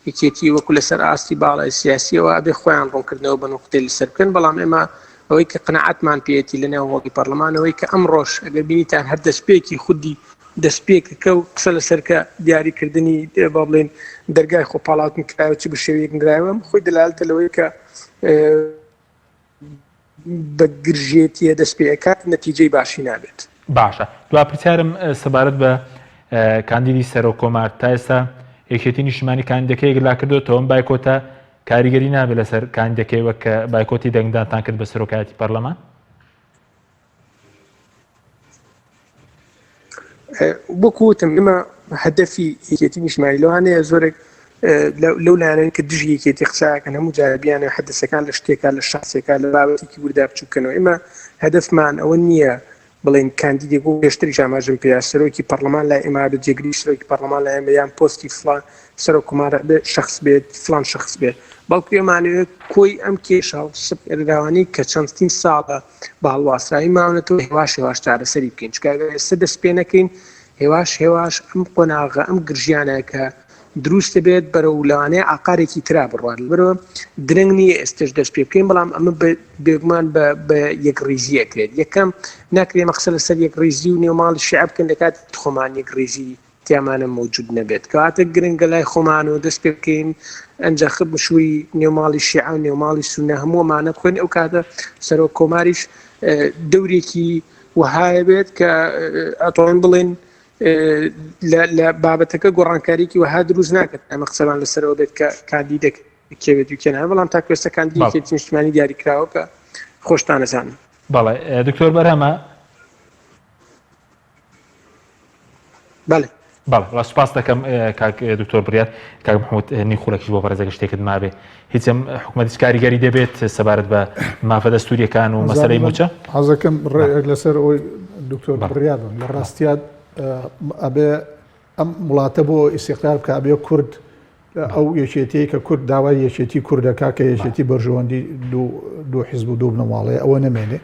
[SPEAKER 7] یەکێتی وەکو لەسەر ئاستی باڵای سیاسیەوە ئەبێ خۆیان ڕوونکردنەوە بە نوقتەی لەسەر بکەن بەڵام ئێمە ئەوەی کە قەناعەتمان پێیەتی لە نێو هۆڵی پەرلەمان ئەوەی کە ئەمڕۆش ئەگەر بینیتان هەر دەستپێکی خودی دەستپێکەکە و قسە لەسەر کە دیاریکردنی با بڵێین دەرگای خۆپاڵاوتن کرایەوە چ بە شێوەیەک نرایەوە ئەم خۆی دەلالەتە لەوەی کە بە گرژێتیە دەست پێ ئەکات نەتیجەی باشی نابێت.
[SPEAKER 1] باشە دوا پرسیارم سەبارەت بە کاندیدی سەرۆک کۆمار تا ئێستا یەکێتی نیشتمانی کاندیدەکەی یەکلا کردوتەوە ئەم بایکۆتە کاریگەری نابێت لەسەر کاندیدەکەی وەک کە بایکۆتی دەنگدانتان کرد بە سەرۆکایەتی پەرلەمان؟
[SPEAKER 7] وەکو وتم ئێمە هەدەفی یەکێتی نیشتمانی لەوانەیە زۆرێک لەو لایەنەی کە دژی یەکێتی قسەکەن هەموو جارە بیانەوە حەدەسەکان لە شتێکا لە شخصێکا لە بابەتێکی وردا بچووکەنەوە ئێمە هەدەفمان ئەوە نییە. بڵێین کاندیدێک و پێشتریش ئاماژەم پێیا سەرۆکی پەڕلەمان لای ئێمە بێت جێگری سەرۆکی پەڕلەمان لای ئێمە یان پۆستی فڵان سەرۆک کۆمار بێت شخص بێت فڵان شخص بێت بەڵکو ئێمانەوێت کۆی ئەم کێشە و سپێردراوانەی کە چەندین ساڵە بە هەڵواسراوی ماونەتەوە هێواش هێواش چارەسەری بکەین چونکە ئەگەر ئێستا دەست پێ نەکەین هێواش هێواش ئەم قۆناغە ئەم گرژیانە کە دروست دەبێت بەرەو لەوانەیە ئاقارێکی ترا بڕوات لەبەرەوە درەنگ نییە ئێستش دەست پێ بکەین بەڵام ئەمە بێگومان بە یەکڕیزی ئەکرێت یەکەم ناکرێ ئێمە قسە لەسەر یەکڕیزی و نێوماڵی شیعە بکەین لە کاتی خۆمان یەکڕیزی تیامانە مەوجود نەبێت کەواتە گرنگە لای خۆمان و دەست پێ بکەین ئەنجا خب مشوری نێوماڵی شیعە و نێوماڵی سونە هەموو ئەمانە بخوێن ئەو کاتە سەرۆک کۆماریش دەورێکی وەهایە بێت کە ئەتوانین بڵێن لە بابەتەکە گۆڕانکاریکی وەها دروست ناکات ئەمە قسەمان لەسەرەوە بێت کە کاندیدێک کێ بێت و کێ نا بەڵام تاکو ئێستا کاندیدی یەکێتی نیشتمانی دیاری کراوە کە خۆشتان ئەزانن.
[SPEAKER 1] بەڵێ دکتۆر بەرهەمە.
[SPEAKER 7] بەڵێ.
[SPEAKER 1] بەڵێ وە سوپاس دەکەم کاک دکتۆر بڕیار کاک محمود نیو خولەکیش بۆ بەڕێزەکە شتێکت مابێ هیچ ئەم حکومەت هیچ کاریگەری دەبێت سەبارەت بە مافە دەستوریەکان و مەسەلەی موچە
[SPEAKER 2] حەزەکەم ڕێک لەسەر ئەوەی دکتۆر بڕیار بم لە ڕاستیات ئەبێ ئەم وڵاتە بۆ ئیسیقلال بکە ئەبێ کورد ئەو یەکێتیەی کە کورد داوای یەکێتی کورد دەکا کە یەکێتی بەرژەوەندی دوو حیزب و دوو بنەماڵەیە ئەوە نەمێنێ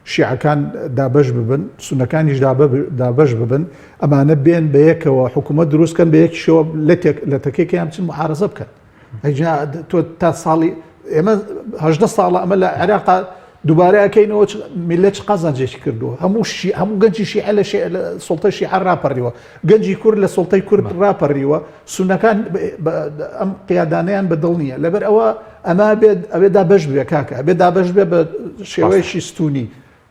[SPEAKER 2] شیعەکان دابەش ببن سونەکانیش دابەش ببن ئەمانە بێن بە یەکەوە حکوومەت دروستکەن بە یەکیشەوە لەتێک لە تەکێکیان بچن محارزە بکەن ئەجا تۆ تا ساڵی ئێمە هەژدە ساڵە ئەمە لە عێراقا دووبارە ئەکەینەوە میللەت چ قازانجێکی کردووە هەموو شی هەموو گەنجی شیعە لە سوڵتەی شیعە ڕاپەڕیوە گەنجی کورد لە سوڵتەی کورد ڕاپەڕیوە سونەکان ئەم قیادانەیان بە دڵ نییە لەبەر ئەوە ئەمە بێت ئەوێ دابەش بێ کاکە ئەبێ دابەش بێ بە شێوەیەکی ستونی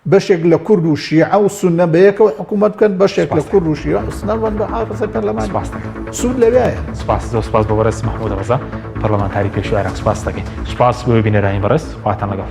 [SPEAKER 2] بەشێک لە کورد و شیعە و سوننە بەیەکەوە حکوومەت بکەن، بەشێک لە کورد و شیعە و سوننە بن بە حافزەی پەرلەمان.
[SPEAKER 1] سپاس دەکەم.
[SPEAKER 2] سوود لەوێیە.
[SPEAKER 1] سپاس زۆر سپاس بۆ بەڕێز مەحموود ڕەزا پەرلەمانتاری پێشووی عێراق سپاس دەکەین. سپاس بۆ بینەرانی بەڕێز خواتان لەگەڵ.